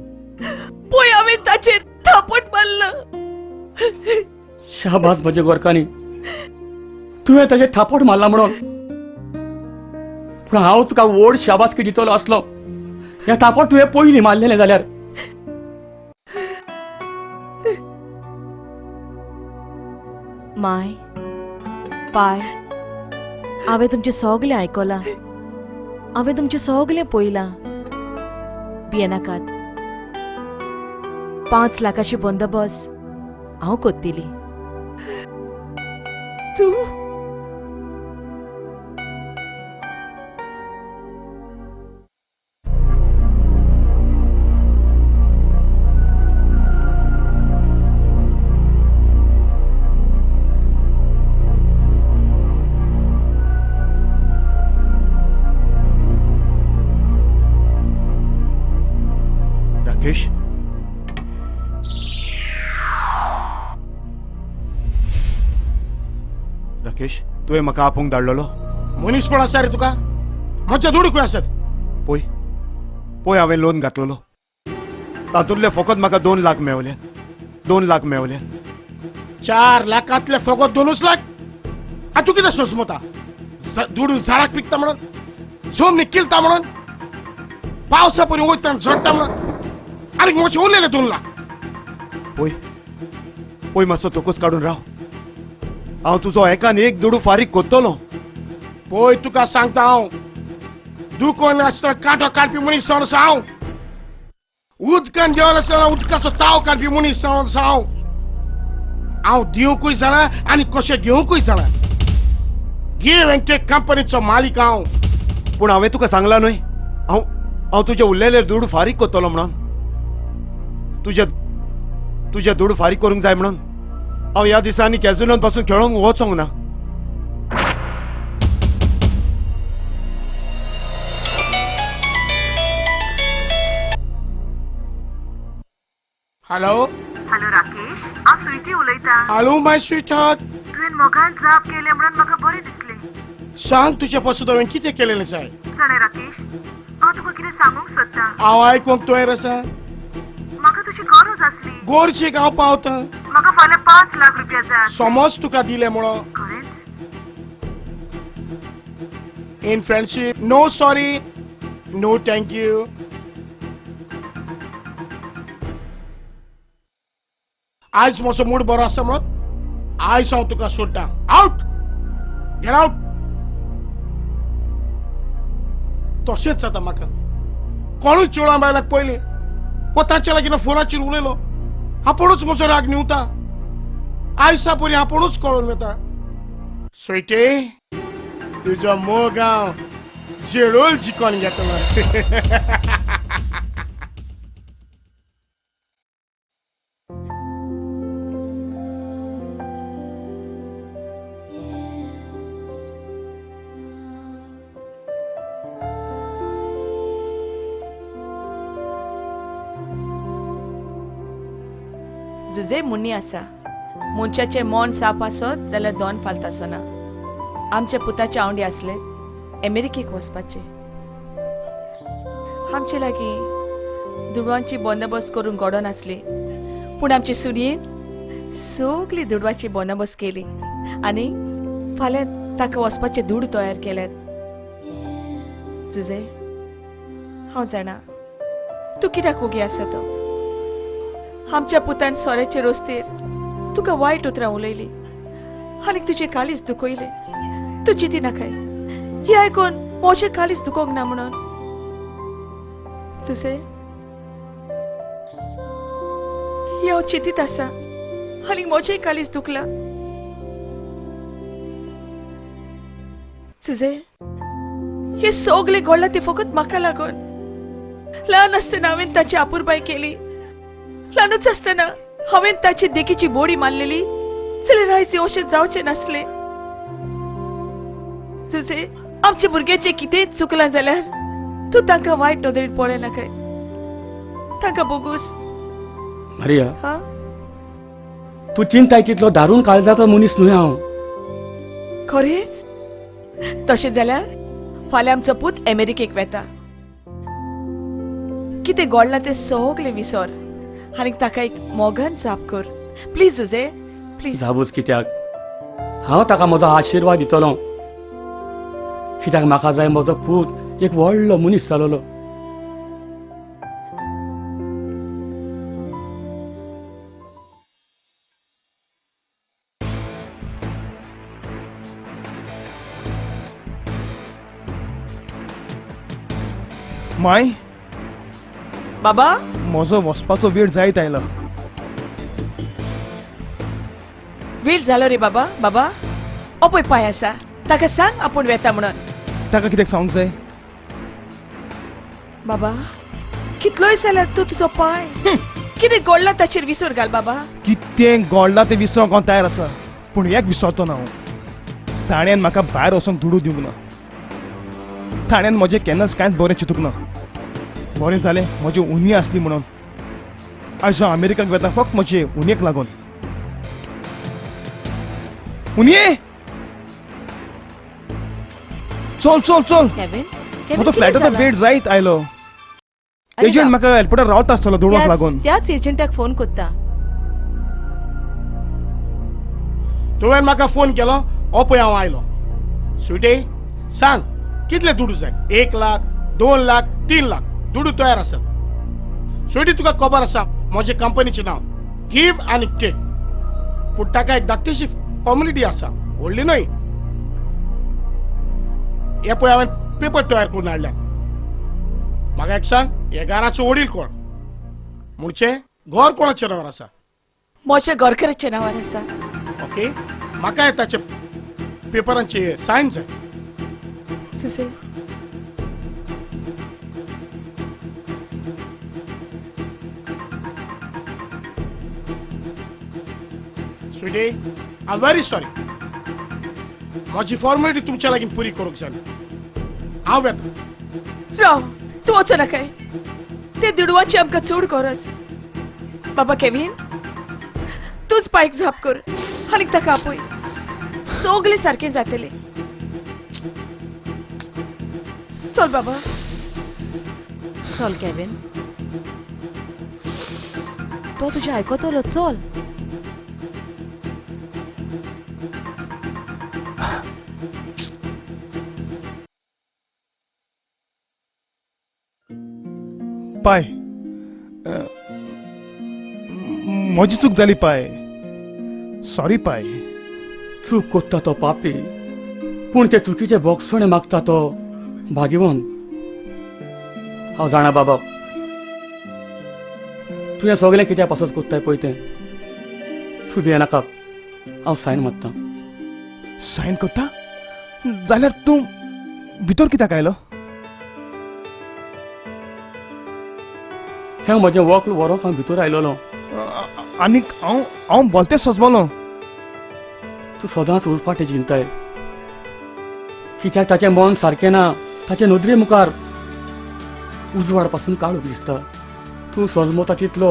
Speaker 1: पळय, हांवें ताचेर थापट मारला.
Speaker 2: शाबास म्हजे गोरकांनी, तुवें ताचेर थापट मारला म्हणून. पूण हांव तुका व्हड शाबासकी दितलो आसलो हें थापट तुवें पयलीं मारलेलें जाल्यार.
Speaker 14: माय, पाय, हांवें तुमचें सगळें आयकलां, हांवें तुमचें सगळें पळयलां. भियेनाकात, 5 लाखाची बंदोबस्त हांव कोत्तेली.
Speaker 1: तूं
Speaker 8: राकेश, राकेश, तुवें म्हाका आपोवंक धाडलेलो?
Speaker 13: मनीसपण आसा रे तुका? म्हजे दुडू खंय आसात?
Speaker 8: पळय पळय, हांवें लोन घातलेलो, तातूंतले फकत म्हाका 2 लाख मेवले. 2 लाख मेवले.
Speaker 13: 4 लाखांतले फकत 2 लाख? आतां तूं कितें सोजमता? दुडू झाडाक पिकता म्हणून, जमनी किलता म्हणून, पावसा परी वयता झडटा म्हणून, आनी म्हजे उरलेले 2 लाख?
Speaker 8: पळय पळय, मातसो तोकूच काडून राव, हांव तुजो एकान एक दुडू फारीक कोत्तलो.
Speaker 13: पळय तुका सांगता हांव, दुकोन आसतना कांटो काडपी मनीस जावन आसा हांव, उदकान देंवन आसतना उदकाचो ताव काडपी मनीस जावन आसा हांव. हांव दिवंकूय जाणा आनी कशें घेवंकूय जाणा. गिव एंड टेक कंपनीचो मालीक हांव.
Speaker 8: पूण हांवें तुका सांगलां न्हय, हांव हांव तुजे उरलेले दुडू फारीक कोत्तलो म्हणून. तुजे तुजे दुडू फारीक करूंक जाय म्हणून हांव ह्या दिसांनी कॅसिनोन पासून खेळोंक वचोंक ना.
Speaker 13: हॅलो
Speaker 15: हॅलो राकेश, हांव स्वीटी उलयतां.
Speaker 13: Hello my sweetheart.
Speaker 15: तुवें मोगान जाप केल्या म्हणून म्हाका बरें दिसलें.
Speaker 13: सांग, तुजे पासून हांवें कितें केलें जाय?
Speaker 15: जाणा राकेश, हांव तुका कितें सांगूंक सोदतां.
Speaker 13: हांव आयकूंक तयार आसा.
Speaker 15: म्हाका तुजी गरज आसली.
Speaker 13: गोरजेक हांव पावतां.
Speaker 15: म्हाका फाल्यां 5 लाख रुपया जाय.
Speaker 13: समज तुका दिले म्हणून.
Speaker 15: खरेंच?
Speaker 13: In friendship, no sorry, no thank you. आयज म्हजो मूड बरो आसा म्हणून आयज हांव तुका सोडटा. Out, get out. तशेंच जाता म्हाका. कोणूच चेडवां बायलाक पयलीं वो तांच्या लागीं फोनाचेर उलयलो, आपुणूच म्हजो राग न्हिवता. आयसा परी आपुणूच कळून वता. स्वीटी, तुजो मोग हांव झेडोल जिकोन घेतलो.
Speaker 1: जुजे मुन्नी आसा, मनशाचें मन साफ आसत जाल्यार दोन फालत आसना. आमच्या पुताचे आवंडे आसले अमेरिकेक वचपाचे. आमचे लागीं दुडवांची बंदोबस्त करूंक घडोन आसली, पूण आमचे सुरयेन सगली दुडवाची बंदोबस्त केली आनी फाल्यां ताका वचपाचे दुड तयार केल्यात. जुजे, हांव जाणा तूं कित्याक ओगी आसा तो. आमच्या पुतान सोऱ्याचे रस्तेर तुका वायट उतरां उलयली आनी तुजें काळीज दुखयलें. तूं चिंती नाकाय, हें आयकून म्हजें काळीज दुखोवंक ना म्हणून. जुजे, हें हांव चिंतीत आसा आनी म्हजें काळीज दुखलां. जुजे, हें सगळें घडलां तें फकत म्हाका लागून. ल्हान आसतना हांवें ताची आपुरबाय केली. ल्हानूच आसतना हांवें ताची देखीची बोडी मारलेली जाल्यार आयज अशें जावचें नासलें. जुजे, आमच्या भुरग्याचें कितेंय चुकलां जाल्यार तूं तांकां वायट नदरेन पळय नाकाय. तांकां बोगूस.
Speaker 2: मारिया, तूं चिंताय तितलो दारून काळजाचो मनीस न्हय हांव.
Speaker 1: खरेंच? तशें जाल्यार फाल्यां आमचो पूत अमेरिकेक वेता. कितें घडलां तें सगळें विसर आनी ताका एक मोगान जाप कर. Please Jose, please.
Speaker 2: जाबूच कित्याक, हांव ताका म्हजो आशिर्वाद दितलो. कित्याक म्हाका जाय म्हजो पूत एक व्हडलो मनीस जालोलो.
Speaker 6: माय
Speaker 1: बाबा,
Speaker 6: म्हजो वचपाचो वेळ जायत आयला.
Speaker 1: वेळ जालो रे बाबा. बाबा, अपय पांय आसा, ताका सांग आपूण वेता म्हणून.
Speaker 6: ताका कित्याक सांगूंक जाय?
Speaker 1: बाबा, कितलोय जाल्यार तूं तुजो पांय. कितें घडलां ताचेर विसर घाल बाबा.
Speaker 6: कितें घडलां तें विसरूंक हांव तयार आसा, पूण एक विसरचो ना हांव. ताणें म्हाका भायर वचूंक दुडू दिवंक ना. ताणें म्हजें केन्नाच कांयच बरें चिंतूंक ना. बरें जालें म्हजी उनी आसली म्हणून आयज हांव अमेरिकाक वेता फक्त म्हजे उनयेक लागून. उनये, चल चल चल. म्हजो फ्लायटाचो वेळ जायत आयलो. एजंट म्हाका एअरपोर्टार रावता आसतलो दुडवांक लागून.
Speaker 14: त्याच एजंटाक फोन करता.
Speaker 13: तुवें म्हाका फोन केलो, हो पळय हांव आयलो. स्वीटी, सांग कितले दुडू जाय? 1 लाख, 2 लाख, 3 लाख दुडू तयार आसात. स्वीटी, तुका खबर आसा म्हजे कंपनीचें नांव गिव आनी टेक. पूण ताका एक धाकटीशी फॉर्मेलिटी आसा, व्हडली न्हय. हे पळय हांवें पेपर तयार करून हाडल्या. म्हाका एक सांग, हे घराचो वडील कोण? म्हणचे घर कोणाच्या नांवार आसा?
Speaker 1: म्हज्या घरकाराच्या नांवार आसा.
Speaker 13: ओके, म्हाका ताचे पेपरांचे सायन जाय.
Speaker 1: Suse,
Speaker 13: Sweety, I am very sorry. म्हजी फॉर्मेलिटी तुमच्या लागीं पुरी करूंक जाय. हांव वेता.
Speaker 1: राव, तूं वचो नाकाय. ते दुडवाची आमकां चड गरज. बाबा केवीन, तूच पायक झाप कर आनी ताका आपय, सगळे सारके जातले. चल बाबा,
Speaker 14: चल केवीन, तो तुझे आयकतलो. चल.
Speaker 6: पाय, म्हजी चूक जाली पाय, सॉरी पाय.
Speaker 2: चूक कोत्ता तो पापी, पूण ते चुकीचे बोगसणे मागता तो भाग्यवंत. हांव जाणा बाबा, तुवें सगळें कित्या पासत कोत्ताय पळय तें. तूं भियेनाका, हांव सायन मारता.
Speaker 6: सायन करता जाल्यार तूं भितर कित्याक आयलो?
Speaker 2: हें म्हजें वक्ल व्हरूंक हांव भितर आयलोलो.
Speaker 6: आनीक हांव हांव बोलतें सजमलो.
Speaker 2: तूं सदांच उरफाटें चिंताय, कित्याक ताचें मन सारकें ना. ताचे नदरे मुखार उजवाड पासून काळोख दिसता. तूं सजमता तितलो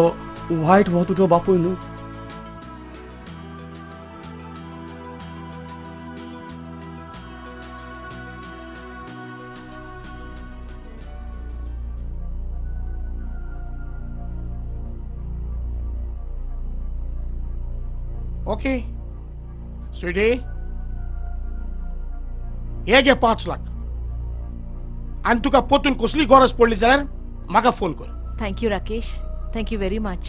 Speaker 2: वायट हो तुजो बापूय न्हू.
Speaker 13: ओके स्वीटी, हे घे 5 लाख आनी तुका पोतून कसली गरज पडली जाल्यार म्हाका फोन कर.
Speaker 14: Thank you Rakesh, thank you very much.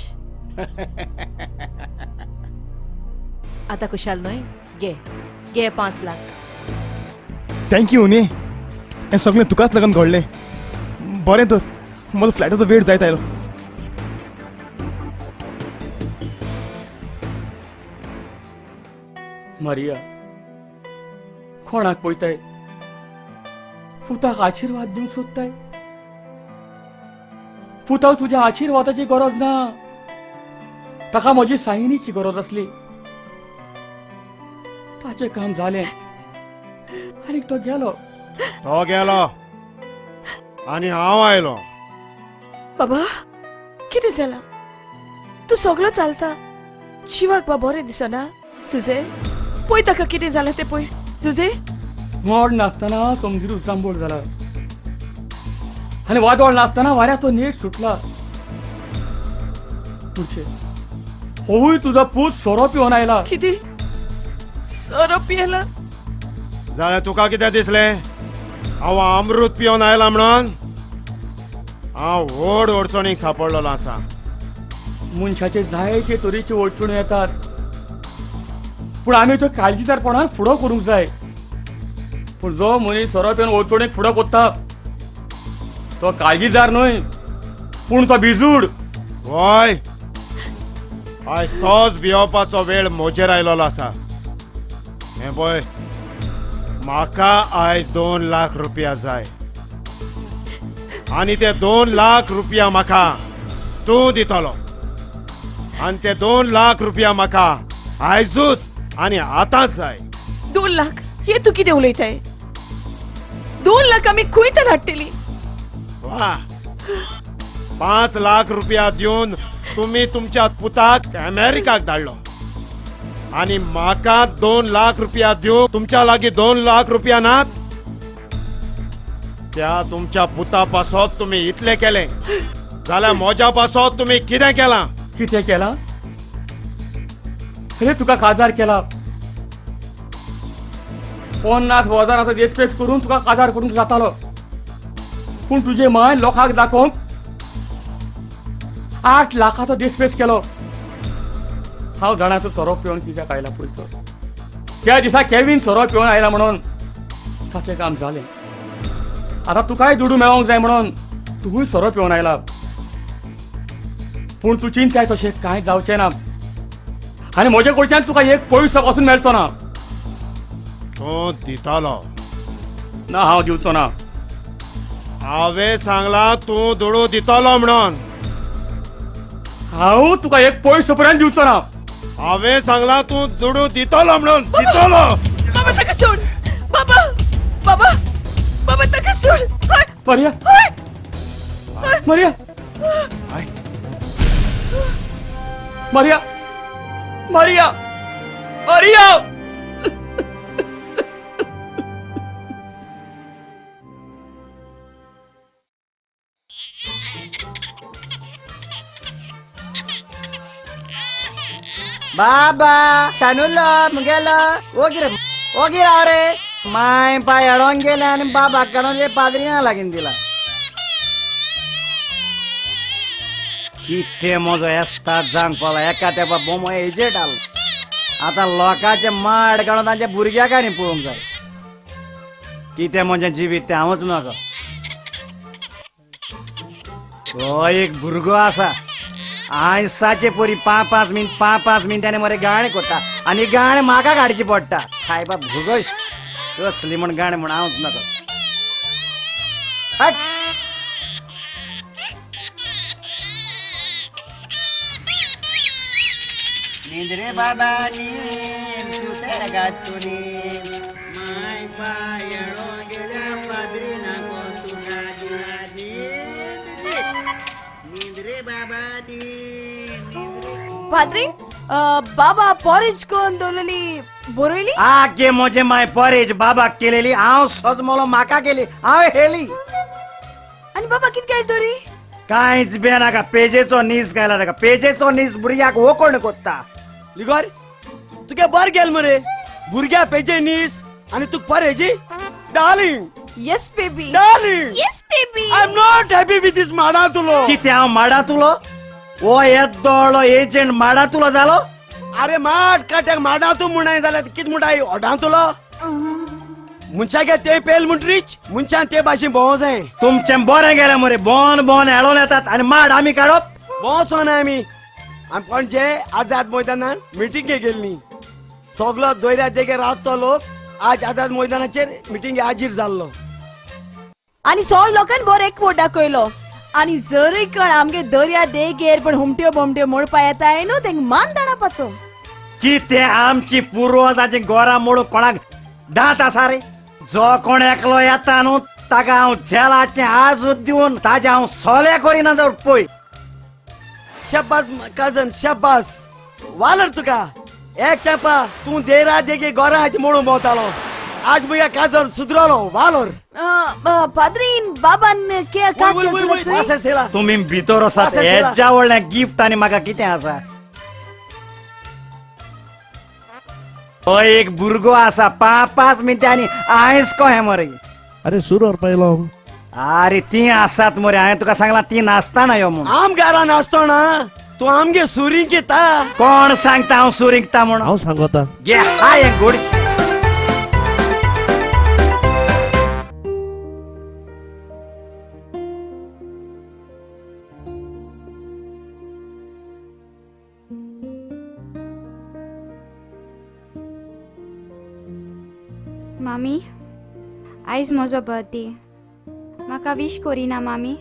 Speaker 14: आतां खुशाल न्हय? घे घे 5 लाख.
Speaker 6: Thank you न्ही, हें सगळें तुकाच लागून घडलें. बरें तर, म्हजो फ्लायटाचो वेळ जायत आयलो.
Speaker 2: मारिया, कोणाक पळयताय? पुताक आशिर्वाद दिवंक सोदताय? पुताक तुज्या आशिर्वादाची गरज ना, ताका म्हजी सायनीची गरज आसली. ताचें काम जालें आनी तो गेलो.
Speaker 8: तो गेलो आनी हांव आयलो.
Speaker 1: बाबा कितें जालां? तूं सगळो चलता, जिवाक बा बरें दिसना? जुजे पळय ताका कितें जालां तें पळय. जुजे,
Speaker 2: मोड नासतना समजिरू जांबोळ जाला आनी वादळ नासतना वाऱ्याचो नेट सुटला. पुढचे होवूय तुजो पूत सोरो पिवन आयला.
Speaker 1: कितें सोरो पियेला?
Speaker 8: जाल्यार तुका कितें दिसलें हांव अमृत पिवन आयला म्हणून? हांव व्हड अडचणीक सापडलेलो आसा.
Speaker 2: मनशाचे जायते तरेच्यो अडचण्यो येतात, पूण आमी त्यो काळजीदारपणान फुडो करूंक जाय. पूण जो मनीस सोरो पिवन अडचणीक फुडो कोत्ता तो काळजीदार न्हय, पूण तो भिजूड.
Speaker 8: वय, आयज तोच भियोवपाचो वेळ म्हजेर आयलोलो आसा. हें पळय, म्हाका आयज 2 लाख रुपया जाय आनी ते 2 लाख रुपया म्हाका तूं दितलो. आनी ते 2 लाख रुपया म्हाका आयजूच आनी आतांच जाय.
Speaker 1: 2 लाख? हे तूं कितें उलयताय? 2 लाख आमी खंय तर हाडटली?
Speaker 8: वा, 5 लाख रुपया दिवन तुमी तुमच्या पुताक अमेरिकाक धाडलो आनी म्हाका 2 लाख रुपया दिवन तुमच्या लागीं 2 लाख रुपया नात? त्या तुमच्या पुता पासत तुमी इतलें केलें जाल्यार म्हज्या पासत तुमी कितें केलां?
Speaker 2: कितें केलां? अरे तुका काजार केला, 50,000 देसपेस करून तुका काजार करूंक जातालो, पूण तुजे मांय लोकांक दाखोवंक 8 लाखाचो देसपेस केलो. हांव जाणा तूं सोरो पिवन कित्याक आयला पळय तो. त्या दिसा केवीन सोरो पिवन आयला म्हणून ताचें काम जालें. आतां तुकाय दुडू मेळोंक जाय म्हणून तूंय सोरो पिवन आयला, पूण तूं चिंताय तशें कांय जावचें ना आनी म्हजे कडच्यान तुका एक पयसो पासून मेळचो ना.
Speaker 8: तूं दितलो
Speaker 2: ना? हांव दिवचो ना.
Speaker 8: हांवें सांगलां तूं दुडू दितलो म्हणून.
Speaker 2: हांव तुका एक पयसो पर्यंत दिवचो ना.
Speaker 8: हांवें सांगलां तूं दुडू दितलो म्हणून. दितलो.
Speaker 1: बाबा ताका सोड. बाबा बाबा बाबा ताका सोड.
Speaker 2: Maria, Maria, Maria, Maria, Maria.
Speaker 7: बाबा शानुलो मुगेलो ओगी रे ओगी राव रे my पाय अडोन गेले आनी बाबा काडून पाद्रिया लागीन दिला.
Speaker 12: कितें म्हजो एस्ताद जावंक पावला. एका तेंपा बोमो एजेट आसलो, आतां लोकांचे माड काडून तांच्या भुरग्याक आनी पळोवंक जाय. कितें म्हजें जिवीत तें हांवूच नाका. हो एक भुरगो आसा आयसाचे परी 5 5 मिनट 5 5 मिनटांनी मरे गाणें करता आनी गाणें म्हाका काडचें पडटा. सायबा भुगोश कसली म्हण गाणें म्हण हांवूच नाका. हट. नींद रे बाबा नींद सुसेगाद तूं नींद my पाय येळो गेल्या पाद्रिना तुका दिला नींद नींद रे बाबा नींद.
Speaker 1: पाद्री बाबा पॉरेज कोण दवरलेली बरयली?
Speaker 12: आगे म्हजे my porridge बाबाक केलेली हांव सजमलो म्हाका केली हांव हेली.
Speaker 1: आनी बाबा कितें केलें तरी?
Speaker 12: कांयच बे नाका. पेजेचो नीस घायला ताका. पेजेचो नीस भुरग्याक हो कोण कोत्ता?
Speaker 9: लिगोर तुगे बर गेल मरे भुरग्या पेजे नीस आनी तुका परेजी. Darling.
Speaker 1: Yes baby.
Speaker 9: Darling.
Speaker 1: Yes baby.
Speaker 9: I am not happy with this माडातुलो.
Speaker 12: कितें हांव माडातुलो? ओ येदोळो एजंट माडातुलो जालो?
Speaker 9: अरे माड काट्याक माडातू म्हणाय जाल्यार कितें म्हणटाय ओडांतुलो? मनशागे ते पेल म्हणटरीच मनशान ते भाशेन भोंवो जाय.
Speaker 12: तुमचें बरें गेलें मरे. बोन बोन हेळोन येतात आनी माड आमी काडप?
Speaker 9: भोंवचो आमी. आमी पणजे आझाद मैदानान मिटिंगे गेल्ली. सगलो दर्या देगेर रावतो लोक आज आझाद मैदानाचेर मिटिंगे हाजीर जाल्लो.
Speaker 1: आनी सोळ लोकांनी बरो एकवट दाखयलो. आनी जरूय कण आमगे दर्या देगेर पण हुमट्यो बोमट्यो मोडपा येताय न्हू तेंक मान दाणापाचो.
Speaker 12: कितें आमची पुर्वजाची गोरां मोडूंक कोणाक दांत आसा रे? जो कोण एकलो येता न्हू ताका हांव जेलाचें आजूत दिवन ताजे हांव सोले करिना जर पळय.
Speaker 9: शाबास कजन शाबास. वालर तुका. एक तेंपा तूं देरा देगे गोरां हाती मोडूंक भोंवतालो. आज म्हज्या काजन सुदरलो. वालोर.
Speaker 1: पाद्रीन बाबान केक
Speaker 12: तुमी भितर आसात. हेज्या व्हडलें गिफ्ट आनी म्हाका कितें आसा? हो एक भुरगो आसा 5 5 मिनटांनी आयस कहें मरे.
Speaker 16: अरे सुर पायलो.
Speaker 12: अरे ती आसात मरे. हांवें तुका सांगलां ती नाचतना यो म्हूण.
Speaker 9: आम घरा नाचतना तूं आमगे सुरिंकता.
Speaker 12: कोण सांगता हांव सुरिंकता म्हूण?
Speaker 16: हांव सांगता.
Speaker 12: गे हाय गोडशें.
Speaker 5: मामी आयज म्हजो बर्थडे. म्हाका विश करिना मामी.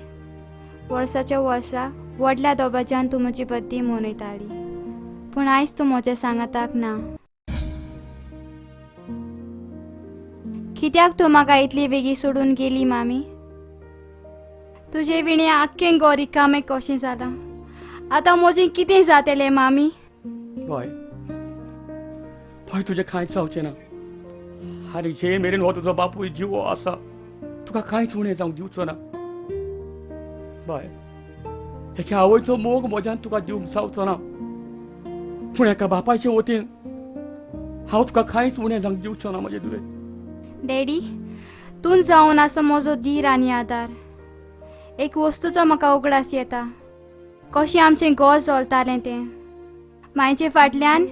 Speaker 5: वर्साच्या वर्सा व्हडल्या दोबाज्यान तूं म्हजी बर्थडे मनयताली, पूण आयज तूं म्हज्या सांगाताक ना. कित्याक तूं म्हाका इतली बेगी सोडून गेली मामी? तुजे विणे आख्खें घर रिकामें कशें जालां. आतां म्हजें कितें जातलें मामी?
Speaker 2: बाय बाय तुजें कांयच जावचें ना. आनी जे मेरेन हो तुजो बापूय जिवो आसा तुका कांयच उणें जावंक दिवचो ना. बाय एके आवयचो मोग म्हज्यान तुका दिवंक जावचो ना, पूण एका बापायचे वतीन हांव तुका कांयच उणें जावंक दिवचो ना म्हजे धुवे.
Speaker 5: डॅडी तूं जावन आसा म्हजो धीर आनी आदार. एक वस्तूचो म्हाका उगडास येता कशें आमचें घर चलतालें तें. मांयचे फाटल्यान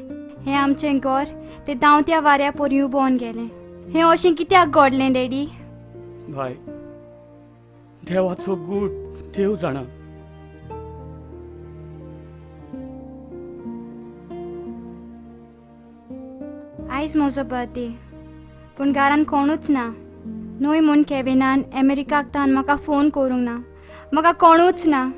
Speaker 5: हें आमचें घर तें धांवत्या वाऱ्या परी उबोवन गेलें. हें अशें कित्याक घडलें डॅडी?
Speaker 2: बाय देवाचो गूट देव जाणा.
Speaker 5: आयज म्हजो बर्थडे, पूण घरान कोणूच ना. न्हय म्हूण केविनान अमेरिकाक तान म्हाका फोन करूंक ना. म्हाका कोणूच ना.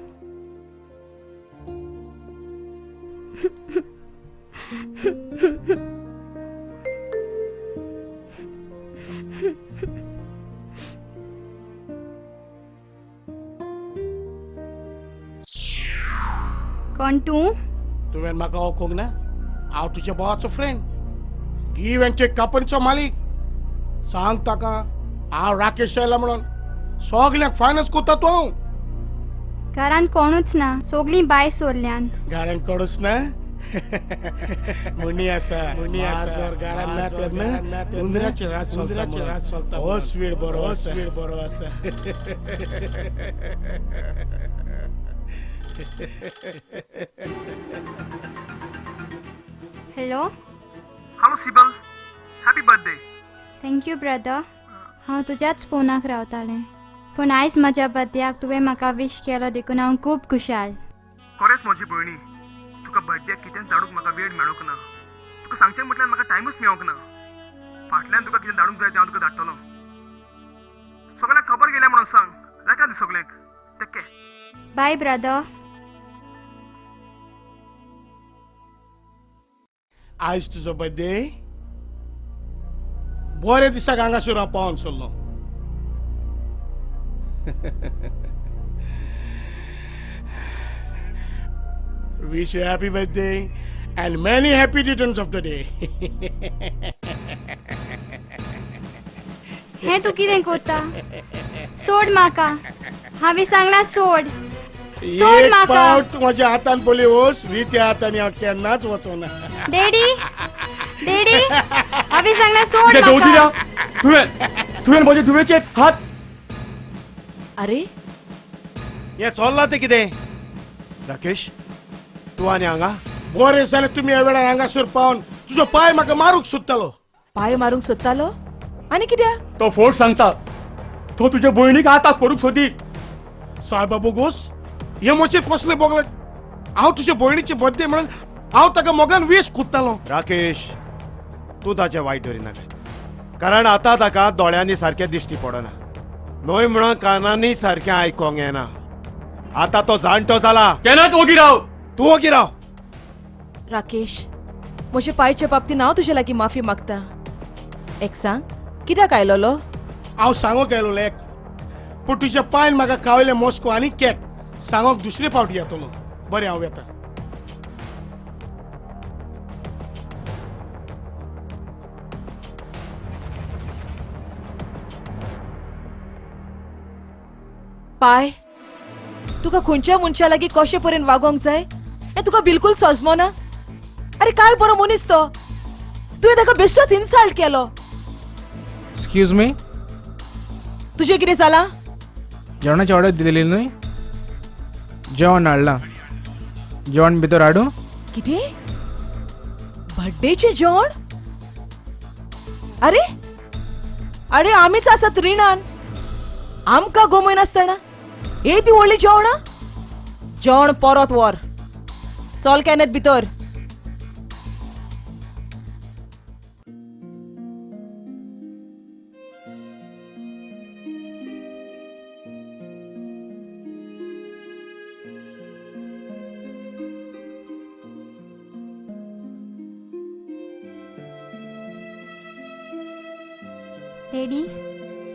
Speaker 5: कोण तूं?
Speaker 13: तुवें म्हाका वळखूंक ना? हांव तुज्या भावाचो फ्रेंड, गिव अँड टेक कंपनीचो मालीक. सांग ताका हांव राकेश आयला म्हणून. सगल्यांक फायनान्स करता तूं हांव.
Speaker 5: घरांत कोणूच ना, सगळीं बाय सोडल्यान.
Speaker 13: घरांत कोणूच ना? मुनी आसा, मुनी आसा. घरांत ना तेन्ना उंदराचें राज चलता, उंदराचें राज चलता. होच वेळ बरो, होच वेळ बरो आसा.
Speaker 5: Hello
Speaker 15: hello Sibal, happy birthday.
Speaker 5: Thank you brother. हांव तुज्याच फोनाक रावतालें, पूण आयज म्हज्या बर्थडेक तुवें म्हाका विश केलो देखून हांव खूब खुशाल.
Speaker 15: खरेंच म्हजी भयणी, तुका बर्थडेक कितें धाडूंक म्हाका वेळ मेळूंक ना. तुका सांगचें म्हटल्यार म्हाका टायमूच मेळोंक ना. फाटल्यान तुका कितें धाडूंक जाय तें हांव तुका धाडटलो. सगळ्यांक खबर गेल्या म्हणून सांग. नाका दी सगळ्यांक. Take care.
Speaker 5: Bye brother.
Speaker 13: आयज तुजो बर्थडे. बरे दिसाक हांगासर हांव पावोन सरलो. Wish you happy birthday and many happy returns of the day.
Speaker 5: हें तूं कितें करता? सोड म्हाका, हांवें सांगलां सोड. सोड म्हाका.
Speaker 13: पावट म्हज्या हातान पळय वच, रित्या हातांनी हांव केन्नाच वचोना.
Speaker 5: डॅडी, डॅडी, हांवें सांगलां सोड म्हाका.
Speaker 2: तुवें तुवें म्हजे धुवेचेर हात.
Speaker 14: अरे
Speaker 8: हें चल्लां तें कितें? राकेश तूं आनी हांगा?
Speaker 13: बरें जालें तुमी ह्या वेळार हांगासर पावन. तुजो पांय म्हाका मारूंक सोदतालो.
Speaker 1: पांय मारूंक सोदतालो? आनी कित्याक?
Speaker 2: तो फोट सांगता, तो तुजे भयणीक आताक करूंक सोदी.
Speaker 13: सायबा बोगोस, हे म्हजेर कसलें बोगलें? हांव तुजे भयणीचे बर्थडे म्हणून हांव ताका मोगान वीस कुत्तालो.
Speaker 8: राकेश तूं ताचें वायट धरिनाका, कारण आतां ताका दोळ्यांनी सारकें दिश्टी पडना, न्हय म्हणून कानांनी सारकें आयकोंक येना. आतां तो जाणटो जाला.
Speaker 2: केन्नाच ओगी राव.
Speaker 8: तूं ओगी राव.
Speaker 1: राकेश, म्हजे पायच्या बाबतीन हांव तुजे लागीं माफी मागता. एक सांग, कित्याक आयलोलो?
Speaker 13: हांव सांगोंक आयलोलो एक, पूण तुज्या पांयन म्हाका कावयलें मॉस्को आनी केक. सांगोंक दुसरे फावटी येतलो. बरें, हांव येता.
Speaker 1: पाय, तुका खंयच्या मनशा लागीं कशे परेन वागोंक जाय हें तुका बिलकुल सजमना. अरे काय बरो मनीस तो, तुवें ताका बेश्टोच इन्सल्ट केलो.
Speaker 6: एक्सक्यूज मी,
Speaker 1: तुजें कितें जालां?
Speaker 6: जेवणाची ऑर्डर दिलेली न्हय? जेवण हाडलां. जेवण भितर हाडूं?
Speaker 1: कितें? बर्थडेचें जेवण? अरे अरे आमीच आसात रिणान, आमकां गमयनासतना येदी व्हडली जेवणां. जेवण परत व्हर. चल कॅनेत भितर.
Speaker 5: डॅडी,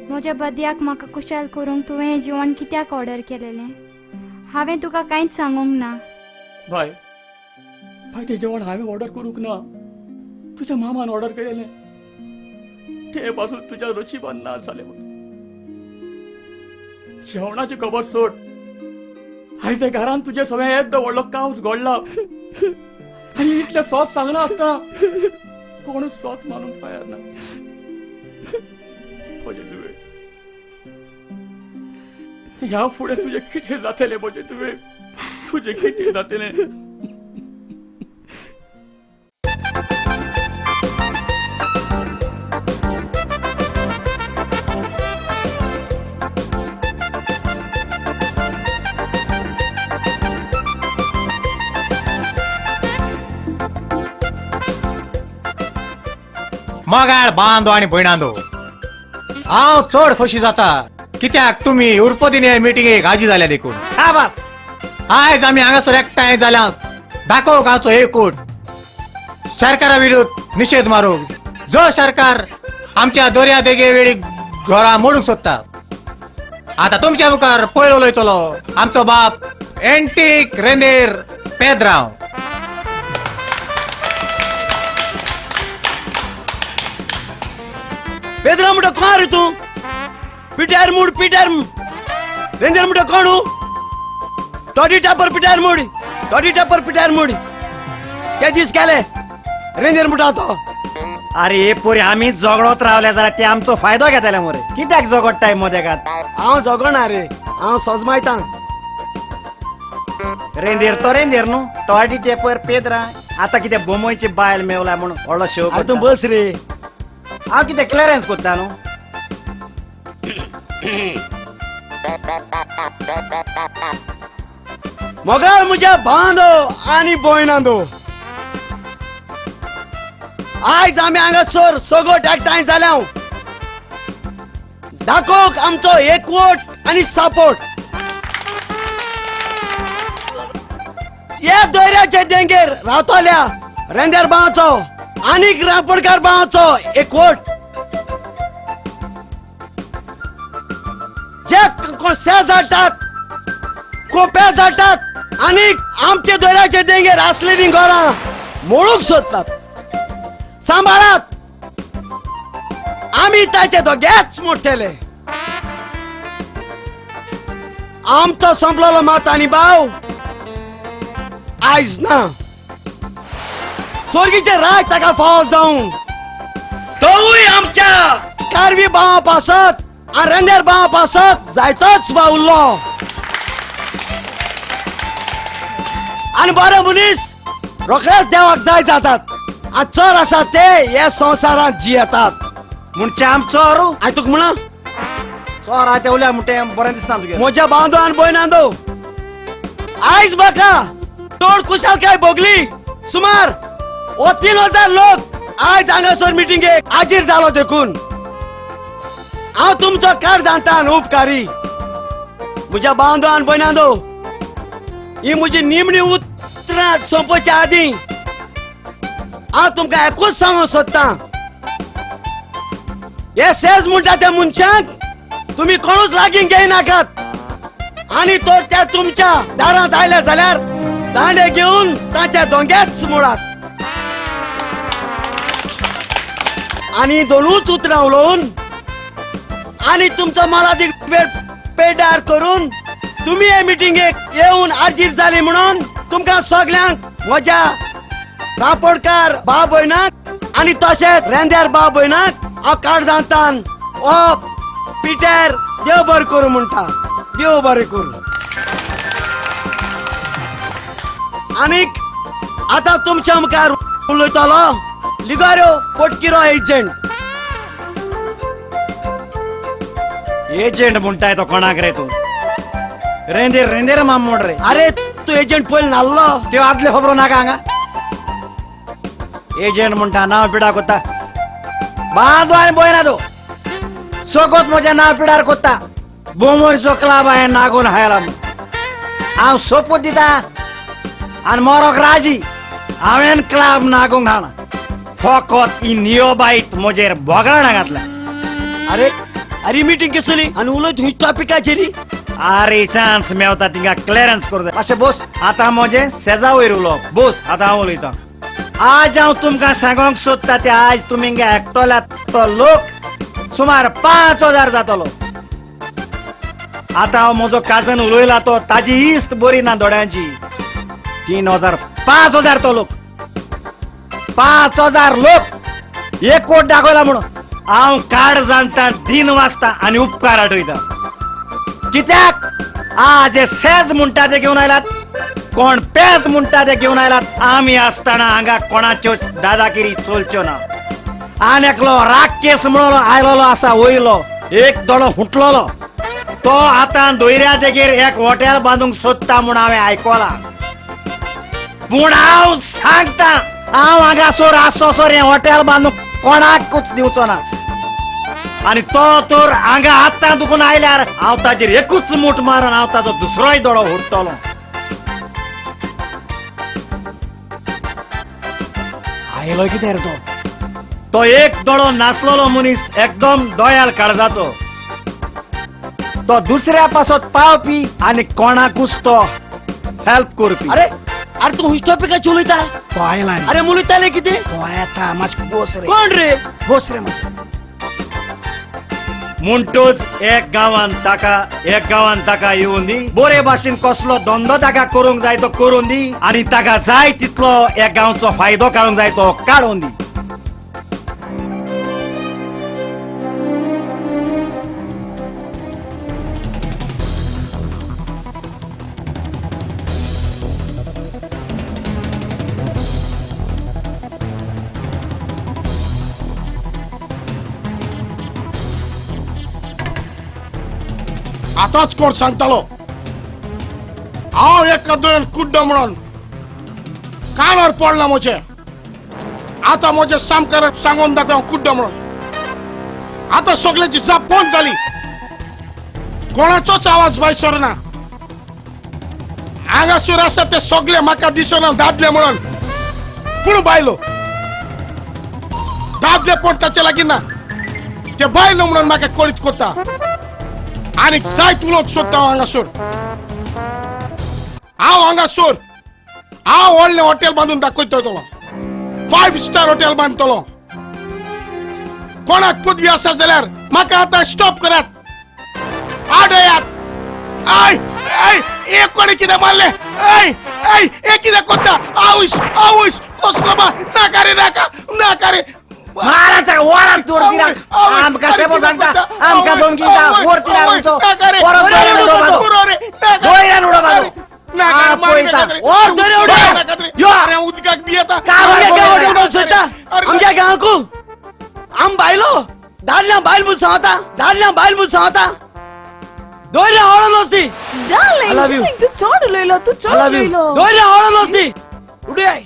Speaker 5: म्हज्या बर्थडेक म्हाका खुशाल करूंक तुवें हें जेवण कित्याक ऑर्डर केलेलें? हांवें तुका कांयच सांगूंक ना.
Speaker 2: बाय बाय, तें जेवण हांवें ऑर्डर करूंक ना, तुज्या मामान ऑर्डर केलेलें. ते पासून तुज्या नशिबान ना जालें. जेवणाची खबर सोड, आयज घरान तुजे सगळें येद्दो व्हडलो कावच घडला आनी इतलें सोद सांगना आसतना कोणूच सोद मानूंक तयार ना. म्हजे तुवें ह्या फुडें तुजें कितें जातलें? म्हजें तुवें तुजें कितें जातलें?
Speaker 7: मोगाळ बांदो आनी भयणांदो, हांव चड खोशी जाता कित्याक तुमी उरपदिनी मिटिंगेक हाजीर जाल्या देखून.
Speaker 12: साबास.
Speaker 7: आयज आमी हांगासर एकठांय जाल्या दाखोवंक आमचो एकूट सरकारा विरुद्ध निशेध मारूंक, जो सरकार आमच्या दर्या देगे वेळी घरां मोडूंक सोदता. आतां तुमच्या मुखार पयलो उलयतलो आमचो बाप एंटीक रेंदेर पेद्रांव.
Speaker 9: पेद्रा म्हणटा कोण रे तूं? पिट्यार मूड पिट्यार रेंदेर म्हणटा कोण? टॉडी टापर पिट्यार मूड, टॉडी टापर पिट्यार मूड. ते दीस गेले रेंदेर म्हणटा तो.
Speaker 12: अरे हे पोरी आमी झगडत रावले जाल्यार ते आमचो फायदो घेतले मरे. कित्याक झगडटाय मदेकात?
Speaker 9: हांव झगडना रे, हांव सोजमायता.
Speaker 12: रेंदेर तो रेंदेर न्हू, टॉडी टेपर पेद्रा. आतां कितें बोमोयची बायल मेवला म्हणून व्हडलो शो.
Speaker 9: तूं बस रे,
Speaker 12: हांव कितें क्लियरन्स करता न्हू.
Speaker 9: मोगाळ म्हज्या बांदो आनी भयणांदो, आयज आमी हांगासर सगट एकठांय जाल्या दाखोवंक आमचो एकवट आनी सपोर्ट. ह्या दर्याचे देंगेर रावतल्या रेंदेर भावाचो आनीक रापणकार भावाचो एकवट. जे कोण सेज हाडटात, कोण पेज हाडटात आनीक आमचे दर्याचे देंगेर आसलेलीं घरां मोडूंक सोदतात. सांबाळात, आमी ताचे दोगेच मोडटले. आमचो संपलेलो मात आनी भाव आयज ना. स्वर्गीचे राज ताका फावो जावं. तोवूय आमच्या कारवी भावा पासत आनी रेंदेर भावा पासत जायतोच वावुरलो. आनी बरे मनीस रोखडेच देवाक जाय जातात आनी चड आसा ते हे संवसारांत जियेतात.
Speaker 12: म्हणजे आमचो चोर
Speaker 9: हांवें तुका म्हणा
Speaker 12: चोर आहा ते उलया म्हणटे बरें दिसना तुगे.
Speaker 9: म्हज्या बांदो आनी भयणांदो, आयज म्हाका चड खुशालकाय भोगली. सुमार 3000 लोक आयज हांगासर मिटिंगेक हाजीर जालो देखून हांव तुमचो कार जाणटा उपकारी. म्हज्या बांदो आनी भयणांदो, ही म्हजी निमणी उतरां सोंपोवच्या आदीं हांव तुमकां एकूच सांगूंक सोदतां, हे सेज म्हणटा त्या मनशांक तुमी कोणूच लागीं घेयनाकात आनी तो त्या तुमच्या दारांत आयले जाल्यार दांडे घेवन ताच्या दोंगेच मोडात. आनी दोनूच उतरां उलोवन आनी तुमचो मोलादीक वेळ पेड्ड्यार करून तुमी हे मिटिंगेक येवन आर्जीर जाली म्हणून तुमकां सगल्यांक म्हज्या रापणकार भाव भयणाक आनी तशेंच रेंदेर भाव भयणाक हांव काळजांतान ओ पिटर देव बरें करूं म्हणटा. देव बरें करूं. आनीक आतां तुमच्या मुखार उलयतलो लिगारो पोटकिरो एजंट.
Speaker 12: एजंट म्हणटाय तो कोणाक रे तूं? रेंदेर रेंदेर माम म्हण रे.
Speaker 9: अरे तूं एजंट पयलीं नाल्लो
Speaker 12: त्यो आदले खबरो नाका हांगा. एजंट म्हणटा नांव पिडा कोत्ता बांदो आनी भयणा तो सोगोत म्हज्या नांव पिडार कोत्ता. बोमोयचो क्लब हांवें नागोवन हायला म्हूण हांव सोपूत दिता आनी मोरोक राजी. हांवें क्लब नागोवंक घालना, फकत ही नियोबायत म्हजेर बोगळां घातला.
Speaker 9: अरे अरे मिटींग केसली आनी उलयत हुंय टॉपिकाचेर?
Speaker 12: अरे चान्स मेवता तिंगा क्लियरन्स करूं जाय. मातशें बोस, आतां म्हजें सेजा वयर उलोवप. बोस, आतां हांव उलयतां. आज हांव तुमकां सांगोंक सोदता ते आज तुमी एकटोल्या तो लोक सुमार 5000 जातलो. आतां हांव म्हजो काजन उलयला तो ताजी इस्त बरी ना दोळ्यांची. 3000 5000 तो लोक, 5000 लोक एक कोट दाखयला म्हणून हांव काड जाणता दिन वाचता आनी उपकार आठयता. कित्याक आज सेज म्हणटा ते घेवन आयलात, कोण पेज म्हणटा ते घेवन आयलात. आमी आसतना हांगा कोणाच्योच दादागिरी चलच्यो ना. आनी एकलो राकेस म्हणून आयलोलो आसा वयलो एक दोळो हुंटलोलो, तो आतां दोयऱ्या देगेर एक हॉटेल बांदूंक सोदता म्हूण हांवें आयकलां. पूण हांव सांगता, हांव हांगासर आसोसर हें हॉटेल बांदूंक कोणाकूच दिवचो ना. आनी तो तर हांगा आतां दुखून आयल्यार हांव ताजेर एकूच मूठ मारून हांव ताजो दुसरोय दोळो हुडटलो. आयलो कितें रे तो? तो एक दोळो नासलेलो मनीस एकदम दोयाल काळजाचो. तो दुसऱ्या पासत पावपी आनी कोणाकूच तो हेल्प करपी.
Speaker 9: अरे अरे तूं हुंयच टॉपिकाचेर उलयता?
Speaker 12: तो आयला.
Speaker 9: अरे उलयताले कितें?
Speaker 12: तो येता मातशें बोस रे.
Speaker 9: कोण रे?
Speaker 12: बोस रे मातशें. म्हणटच एक गांवान ताका येवन दी बरे भाशेन कसलो धंदो ताका करूंक जाय तो करून दी आनी ताका जाय तितलो एक गांवचो फायदो काडूंक जाय तो काडून दी.
Speaker 13: आतांच कोण सांगतालो हांव एका दोन कुड्डो म्हणून कानार पडला म्हजे. आतां म्हजे सामकार सांगून दाखय हांव कुड्डो म्हणून. आतां सगळ्यांची जाप बंद जाली, कोणाचोच आवाज भायर सरना. हांगासर आसा ते सगळे म्हाका दिसना दादले म्हणून, पूण बायलो दादले पण ताचे लागीं ना, ते बायलो म्हणून म्हाका कळीत करता. आनी जायत उलोवंक सोदता हांव हांगासर. हांव हांगासर हांव व्हडलें हॉटेल बांदून दाखयतलो, 5 स्टार हॉटेल बांदतलो. कोणाक पदवी आसा जाल्यार म्हाका आतां स्टॉप करात, आडयात. I I एक कोणी कितें मारलें, I I हे कितें करता? आवूस आवूस कसलो बा, नाका रे नाका नाका रे.
Speaker 12: माराचा वरात तोर दिला आमका सेबो सांगता आमका धमकी दिता वर दिला आमचो परत दोयरान उडो मारो
Speaker 13: नाका मार
Speaker 9: और दरे उडो
Speaker 13: यो. अरे उदकाक बियेता
Speaker 9: आमच्या गांवकू आम बायलो दादल्या बायल म्हूण सांगता, दादल्या बायल म्हूण सांगता. दोयरा हळून वचती.
Speaker 1: डार्लिंग तूं चड उलयलो, तूं चड उलयलो.
Speaker 9: दोयरा हळून वचती उडय.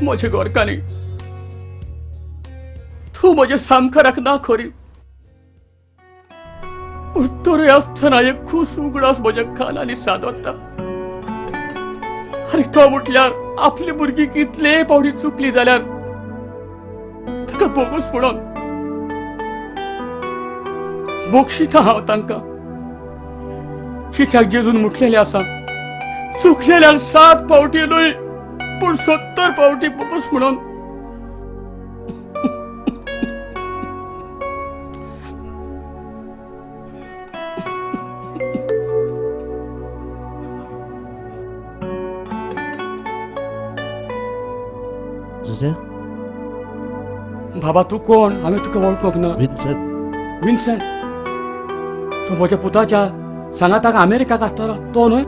Speaker 2: म्हजे गोरकांनी तूं म्हज्या सामकाराक ना खरी, पूण तरी आसतना एक खूस उगडास म्हज्या कानांनी सादोता. आनी तो म्हटल्यार आपली भुरगीं कितले पावटी चुकली जाल्यार ताका बोगूस म्हणून बोगशिता हांव तांकां. कित्याक जेजून म्हटलेलें आसा, चुकलेल्यांक 7 फावटी न्हय पूण 70 फावटी बोगूस म्हणून. बाबा तूं कोण? हांवें तुका वळखूंक ना. विन्सेंट. विन्सेंट, म्हज्या पुताच्या सांगाताक अमेरिकाक आसतलो तो न्हय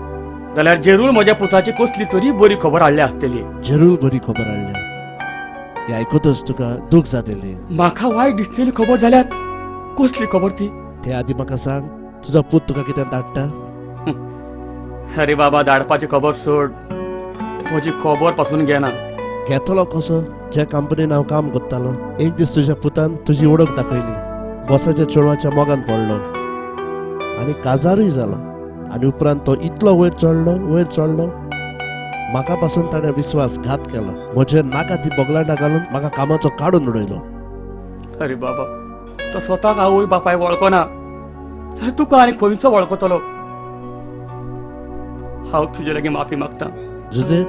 Speaker 2: जाल्यार जेरूल म्हज्या पुताची कसली तरी बरी खबर हाडल्या आसतली.
Speaker 16: जेरूल बरी खबर हाडल्या हे आयकतच तुका दूख जातली.
Speaker 2: म्हाका वायट दिसतली खबर जाल्यार कसली खबर ती?
Speaker 16: ते आदी म्हाका सांग, तुजो पूत तुका कितें धाडटा?
Speaker 2: अरे बाबा, धाडपाची खबर सोड, म्हजी खबर पासून घेना.
Speaker 16: घेतलो कसो? ज्या कंपनीन हांव काम करतालो एक दीस तुज्या पुतान तुजी वळख दाखयली. बॉसाच्या चेडवाच्या मोगान पडलो आनी काजारूय जालो आनी उपरांत तो इतलो वयर चडलो वयर चडलो, म्हाका पासून ताणें विश्वासघात केलो. म्हजे नाका ती बगलांटा घालून म्हाका कामाचो काडून उडयलो.
Speaker 2: अरे बाबा, तो स्वताक आवय बापाय वळखना, तुका आनी खंयचो वळखतलो? हांव तुजे लागीं माफी मागता.
Speaker 16: जुजे,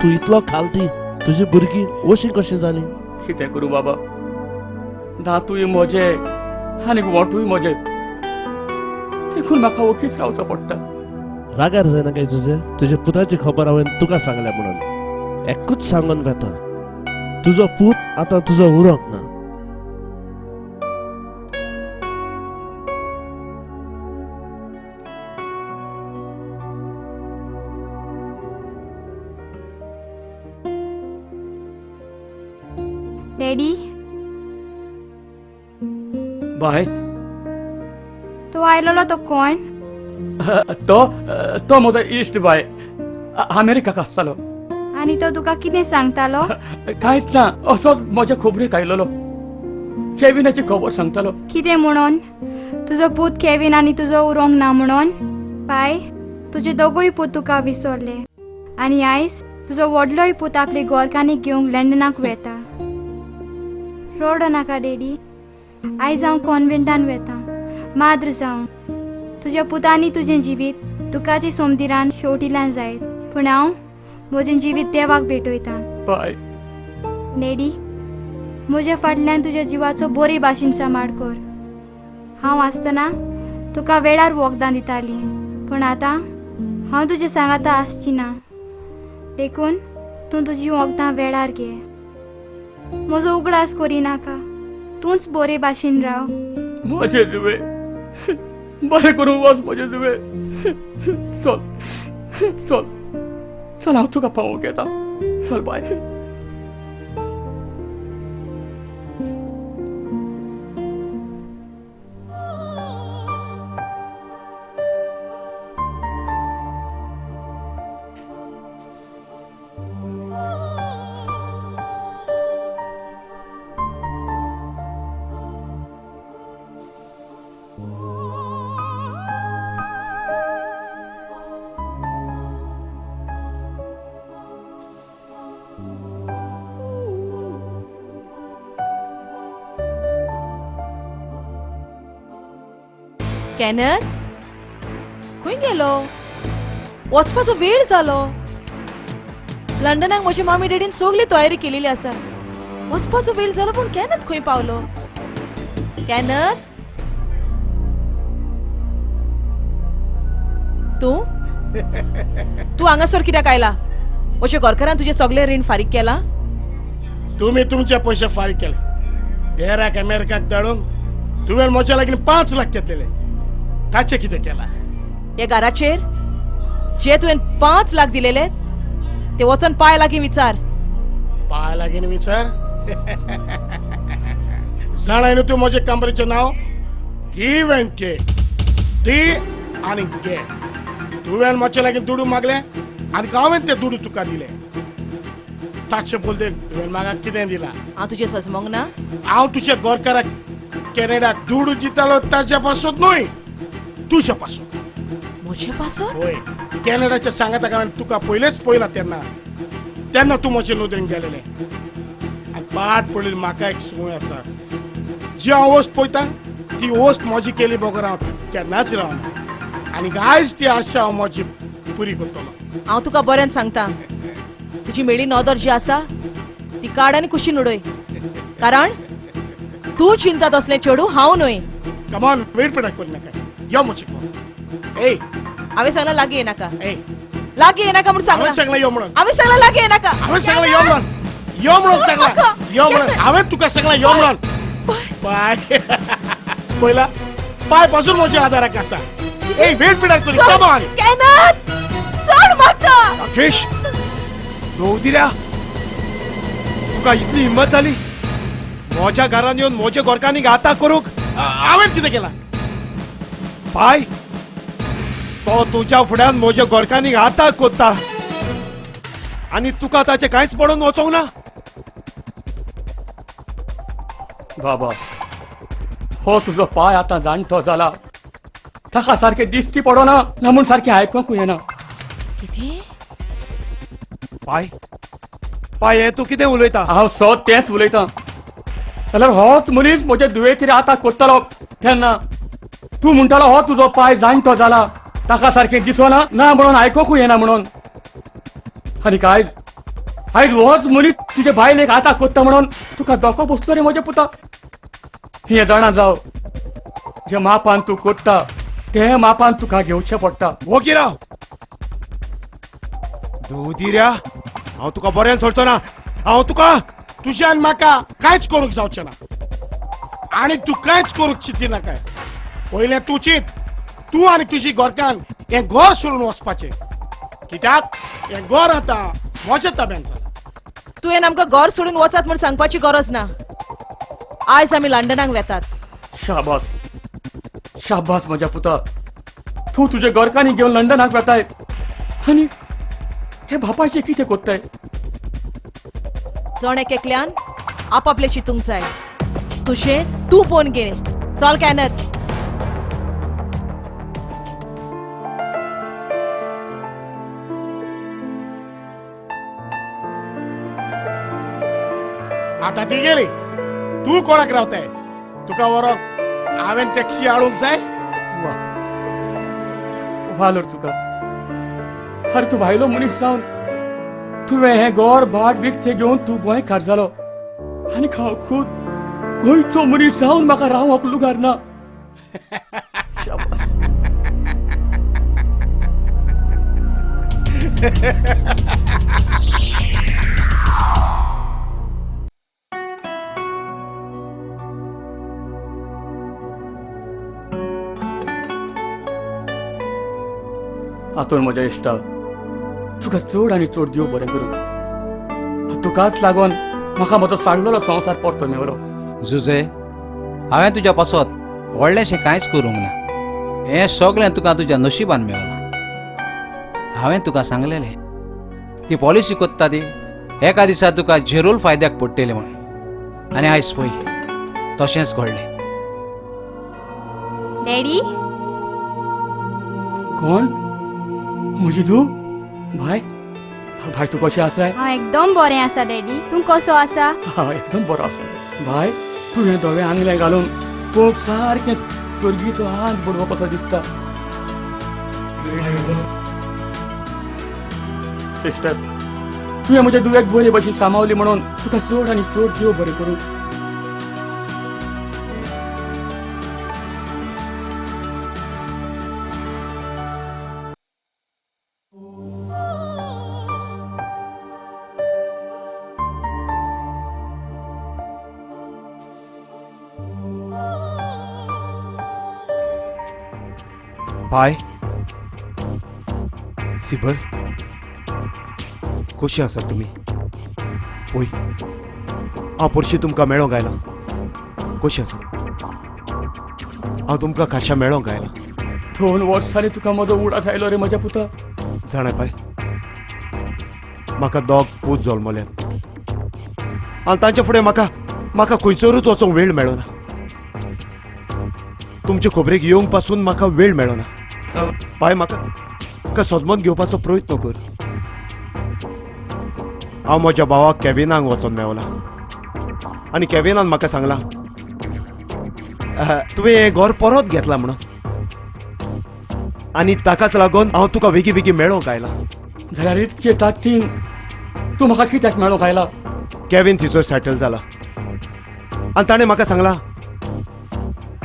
Speaker 16: तूं इतलो खालती, तुजी भुरगीं अशी कशी जाली?
Speaker 2: कितें करूं बाबा, दांतूय म्हजे आनी वोंटूय म्हजे, देखून म्हाका ओगीच रावचो पडटा.
Speaker 16: रागार जायना काय जुजे, तुज्या पुताची खबर हांवें तुका सांगल्या म्हणून. एकूच सांगून वेता, तुजो पूत आतां तुजो उरोंक ना.
Speaker 5: डॅडी.
Speaker 2: बाय,
Speaker 5: तो आयलोलो तो कोण?
Speaker 2: तो तो म्हजो इश्ट बाय, अमेरिकाक आसतालो.
Speaker 5: आनी तो तुका कितें सांगतालो?
Speaker 2: कांयच ना, असोच म्हज्या खबरेक आयलोलो, केविनाची खबर सांगतालो.
Speaker 5: कितें म्हणून? तुजो पूत केविन आनी तुजो उरोंक ना म्हणून? बाय, तुजे दोगूय पूत तुका विसरले आनी आयज तुजो व्हडलोय पूत आपली गोरकांनी घेवंक लंडनाक वेता. रडो नाका डॅडी, आयज हांव कॉन्वेंटान वेता माद्र जावं. तुज्या पुतांनी तुजें जिवीत तुकाचे सोमदिरान शेवटिल्यान जायत, पूण हांव म्हजें जिवीत देवाक भेटयता. डॅडी, म्हज्या फाटल्यान तुज्या जिवाचो बरे भाशेन सांबाळ कर. हांव आसतना तुका वेळार वखदां दिताली, पूण आतां हांव तुजे सांगाता आसची ना, देखून तूं तुजी वखदां वेळार घे. म्हजो उगडास करिनाका, तूंच बरे भाशेन राव.
Speaker 2: म्हजे दुवे बरें करून वच म्हजे दुवे. चल चल चल, हांव तुका पावोवंक येता. चल बाय.
Speaker 14: कॅनर खंय गेलो? वचपाचो वेळ जालो. लंडनाक म्हजी मामी डॅडीन सगळी तयारी केलेली आसा. वचपाचो वेळ जालो, पूण कॅनर खंय पावलो? कॅनर तूं तूं हांगासर कित्याक आयला? म्हज्या घरकारान तुजें सगळें रीण फारीक केलां?
Speaker 13: तुमी तुमचे पयशे फारीक केले. देराक अमेरिकाक धाडूंक तुवें म्हज्या लागीं 5 लाख घेतलेले, ताचें कितें केलां?
Speaker 14: ह्या घराचेर जे तुवें 5 लाख दिलेले ते वचून पांय लागीं विचार.
Speaker 13: पांय लागीं विचार? जाणाय न्हू तूं म्हजे कंपनीचें नांव? गिव एंड टेक, दी आनी घे. तुवें म्हजे लागीं दुडू मागले आनी हांवें ते दुडू तुका दिले. ताचे बोलदे तुवें म्हाका कितें दिलां?
Speaker 14: हांव तुजें सजमोंक ना.
Speaker 13: हांव तुज्या गोरकाराक कॅनडाक दुडू दितालो ताच्या पासत न्हय, तुज्या पासत.
Speaker 14: म्हजे पासत?
Speaker 13: हय, कॅनडाच्या सांगाताक हांवें तुका पयलेच पळयला तेन्ना तेन्ना तूं म्हजे नदरेन गेलेलें आनी पाट पडलेली. म्हाका एक संवय आसा, जी हांव वस्त पळयता ती वस्त म्हजी केली बगर हांव केन्नाच रावना आनी आयज ती आशा हांव म्हजी पुरी करतलो.
Speaker 14: हांव तुका बऱ्यान सांगता, तुजी मेळी नदर जी आसा ती काड आनी कुशीन उडय, कारण तूं चिंता तसलें चेडूं हांव न्हय.
Speaker 13: कमॉन, वेळपणा करिनाका, यो म्हजे कोण. ए,
Speaker 14: हांवें सांगलां लागीं येनाका. लागीं येनाका म्हूण सांगलां.
Speaker 13: हांवें सांगलां यो म्हणून.
Speaker 14: हांवें सांगलां लागीं येनाका.
Speaker 13: हांवें सांगलां यो म्हणून. यो म्हणून सांगलां. यो म्हणून. हांवें तुका सांगलां यो म्हणून. बाय. पयला पाय पासून म्हज्या आदाराक आसा. ए वेळ पिडार करी, कम ऑन.
Speaker 14: केनथ सोड म्हाका.
Speaker 8: राकेश दोवदिऱ्या, तुका इतली हिम्मत जाली म्हज्या घरान येवन म्हज्या गोरकांनी आताक करूंक?
Speaker 13: हांवें कितें केलां
Speaker 8: पाय? तो तुज्या फुड्यान म्हज्या गोरकांनी आताक कोत्ता आनी तुका ताचें कांयच पडून वचोंक ना.
Speaker 2: बाबा, हो तुजो पाय आतां जाणटो जाला, ताका सारकें दिश्टी पडना ना म्हूण सारकें आयकूंक येना.
Speaker 14: कितें
Speaker 8: पाय? पाय हें तूं कितें उलयता?
Speaker 2: हांव सद तेंच उलयतां. जाल्यार होच मनीस म्हजे दुयेंतीर आतां कोत्तलो तेन्ना तूं म्हणटालो हो तुजो पाय जाणटो जाला, ताका सारकें दिसना ना म्हणून आयकूंक येना म्हणून. आनी आयज आयज होच मनीस तुजे बायलेक आतां कोत्ता म्हणून तुका धोको बसलो रे म्हज्या पुता. हें जाणा जाव, जे मापान तूं कोत्ता तें मापान तुका घेवचें पडटा.
Speaker 8: वोगी राव दुदिऱ्या, हांव तुका बऱ्यान सोडचो ना. हांव तुका
Speaker 13: तुज्यान म्हाका कांयच करूंक जावचें ना आनी तूं कांयच करूंक चिंती नाका. पयलें तूं चिंत, तूं आनी तुजी घरकान्न हें घर सोडून वचपाचें, कित्याक हें घर आतां म्हज्या ताब्यान जालां.
Speaker 14: तुवें आमकां घर सोडून वचात म्हूण सांगपाची गरज ना. आयज आमी लंडनाक वेतात.
Speaker 2: शाबास शाबास म्हज्या पुता, तूं तुजे घरकान्नी घेवन लंडनाक वेताय आनी हे बापायचें कितें कोत्ताय?
Speaker 14: जण एक एकल्यान आपापलें चिंतूंक जाय. तुजें तूं पळोवन घे. चल कॅनथ.
Speaker 13: आतां ती गेली, तूं कोणाक रावताय? तुका व्हरोंक हांवें टॅक्सी हाडूंक जाय?
Speaker 2: वा वालोर तुका. अरे तूं भायलो मनीस जावन तुवें हें घर भाट विकतें घेवन तूं गोंयकार जालो आनी हांव खूद गोंयचो मनीस जावन म्हाका रावंक लुगार ना. शाबास. आतून म्हज्या इश्टा, तुका चड आनी चड देव बरें करूं. तुकाच लागून म्हाका म्हजो सांडलेलो संवसार परतो मेवलो.
Speaker 3: जुजे, हांवें तुज्या पासत व्हडलेंशें कांयच करूंक ना. हें सगळें तुका तुज्या नशिबान मेवलां. हांवें तुका सांगलेलें ती पॉलिसी कोत्ता ती एका दिसा तुका झेरूल फायद्याक पडटली म्हूण, आनी आयज पळय तशेंच घडलें.
Speaker 5: डॅडी.
Speaker 2: कोण? म्हजी धूव? भाय, भाय तूं कशें आसाय?
Speaker 5: हांव एकदम बरें आसा डॅडी, तूं कसो आसा?
Speaker 2: हांव एकदम बरो आसा. भाय, तूं हें धवें आंगलें घालून पळोवंक सारकें तुर्गीचो हात बडवो कसो दिसता. सिस्टर, तुवें म्हज्या दुवेक बरे भशेन सांबावली म्हणून तुका चड आनी चड देव बरें करूं.
Speaker 8: पाय सिबर, कशी आसात तुमी? पळय, हांव परशी तुमकां मेळोंक आयलां. कशी आसा? हांव तुमकां खाशा मेळोंक आयलां.
Speaker 2: 2 वर्स जालीं तुका म्हजो उडास आयलो रे म्हज्या पुता.
Speaker 8: जाणा पाय, म्हाका 2 पूत जल्मल्यात आनी तांच्या फुडें म्हाका म्हाका खंयसरूच वचोंक वेळ मेळना. तुमचे खबरेक येवंक पासून म्हाका वेळ मेळना. पाय, म्हाका सजमत घेवपाचो प्रयत्न कर. हांव म्हज्या भावाक केविनाक वचोन मेवला आनी केविनान म्हाका सांगलां तुवें हें घर परत घेतलां म्हणून, आनी ताकाच लागून हांव तुका वेगीं वेगीं मेळोंक आयलां.
Speaker 2: जाल्यार इतके ताकदीन तूं म्हाका कित्याक मेळोंक आयला?
Speaker 8: केविन थंयसर सेटल जाला आनी ताणें म्हाका सांगलां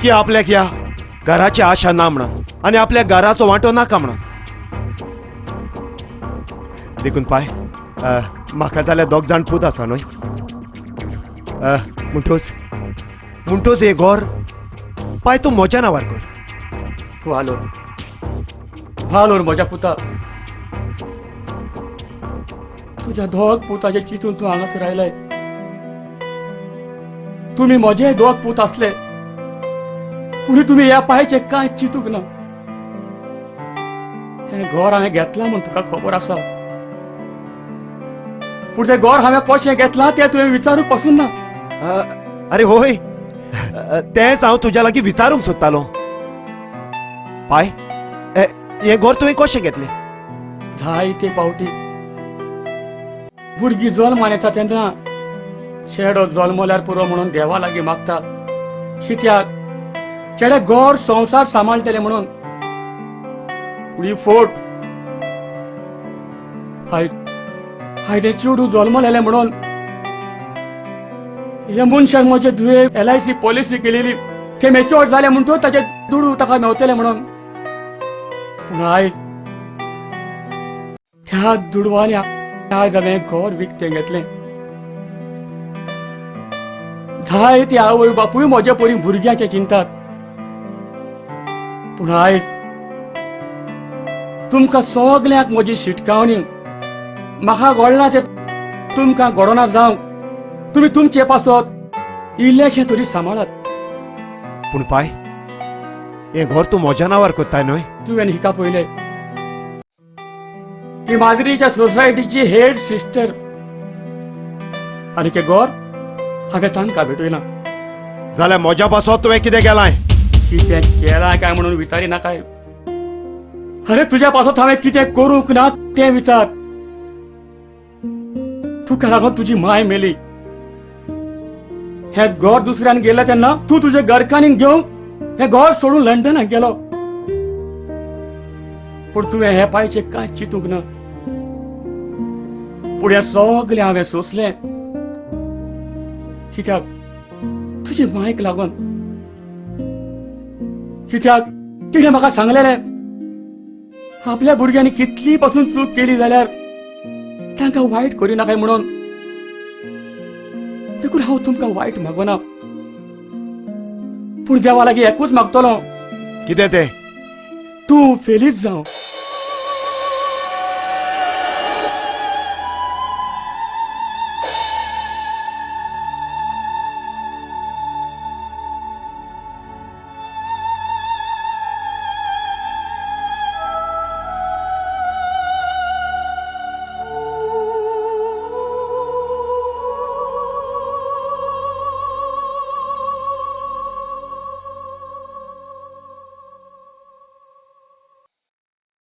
Speaker 8: की आपल्याक ह्या घराची आशा ना म्हणून आनी आपल्या घराचो वांटो नाका म्हणून. देखून पाय, म्हाका जाल्यार 2 जाण पूत आसा न्हय, म्हणटोच म्हणटोच हें घर पाय तूं म्हज्या नांवार कर.
Speaker 2: वालोर वालोर म्हज्या पुता, तुज्या दोग पुताचे चिंतून तूं हांगासर आयलाय. तुमी म्हजे दोग पूत आसले पूण तुमी ह्या पायचे कांय चिंतूंक ना. हें घर हांवें घेतलां म्हूण तुका खबर आसा, पूण तें घर हांवें कशें घेतलां तें तुवें विचारूंक पसून ना.
Speaker 8: अरे होय, तेंच हांव तुज्या लागीं विचारूंक सोदतालो. पाय, हें घर तुवें कशें घेतलें?
Speaker 2: जायते पावटी भुरगीं जल्मान येता तेन्ना चेडो जल्मल्यार पुरो म्हणून देवा लागीं मागता, कित्याक चेडे घर संवसार सांबाळटले म्हणून. पूण ही फोट. हाय हाय तें चेडूं जल्मलेलें म्हणून ह्या मनशान म्हजे धुवे LIC policy केलेली, ते मेच्योर जालें म्हणटो ताचे दुडू ताका मेवतले म्हणून. पूण आयज त्या दुडवांनी आयज हांवें घर विकतें घेतलें. जायते आवय बापूय म्हजे परी भुरग्यांचे चिंतात, पूण आयज तुमकां सगल्यांक म्हजी शिटकावणी, म्हाका घडलां तें तुमकां घडना जावंक तुमी तुमचे पासत इल्लेशें तरी सांबाळात.
Speaker 8: पूण पाय, हें घर तूं म्हज्या नांवार करताय न्हय?
Speaker 2: तुवें हिका पळयलें, ही माजरीच्या सोसायटीची हेड सिस्टर, आनी तें घर हांवें तांकां भेटयलां.
Speaker 8: जाल्यार म्हज्या पासत तुवें कितें केलां?
Speaker 2: कितें केलां काय म्हणून विचारी नाकाय. अरे तुज्या पासत हांवें कितें करूंक ना तें विचार. तुका लागून तुजी माय मेली, हें घर दुसऱ्यान गेलें तेन्ना तूं तुजे घरकान्नीक घेवन हें घर सोडून लंडनाक गेलो, पूण तुवें हे पायचें कांय चिंतूंक ना. पूण हें सगळें हांवें सोंसलें कित्याक तुजे मायक लागून, कित्याक तिणें म्हाका सांगलेलें आपल्या भुरग्यांनी कितली पासून चूक केली जाल्यार तांकां वायट करिनाकाय म्हणून. देखून हांव तुमकां वायट मागना, पूण देवा लागीं एकूच मागतलो.
Speaker 8: कितें तें?
Speaker 2: तूं फेलीच जावं.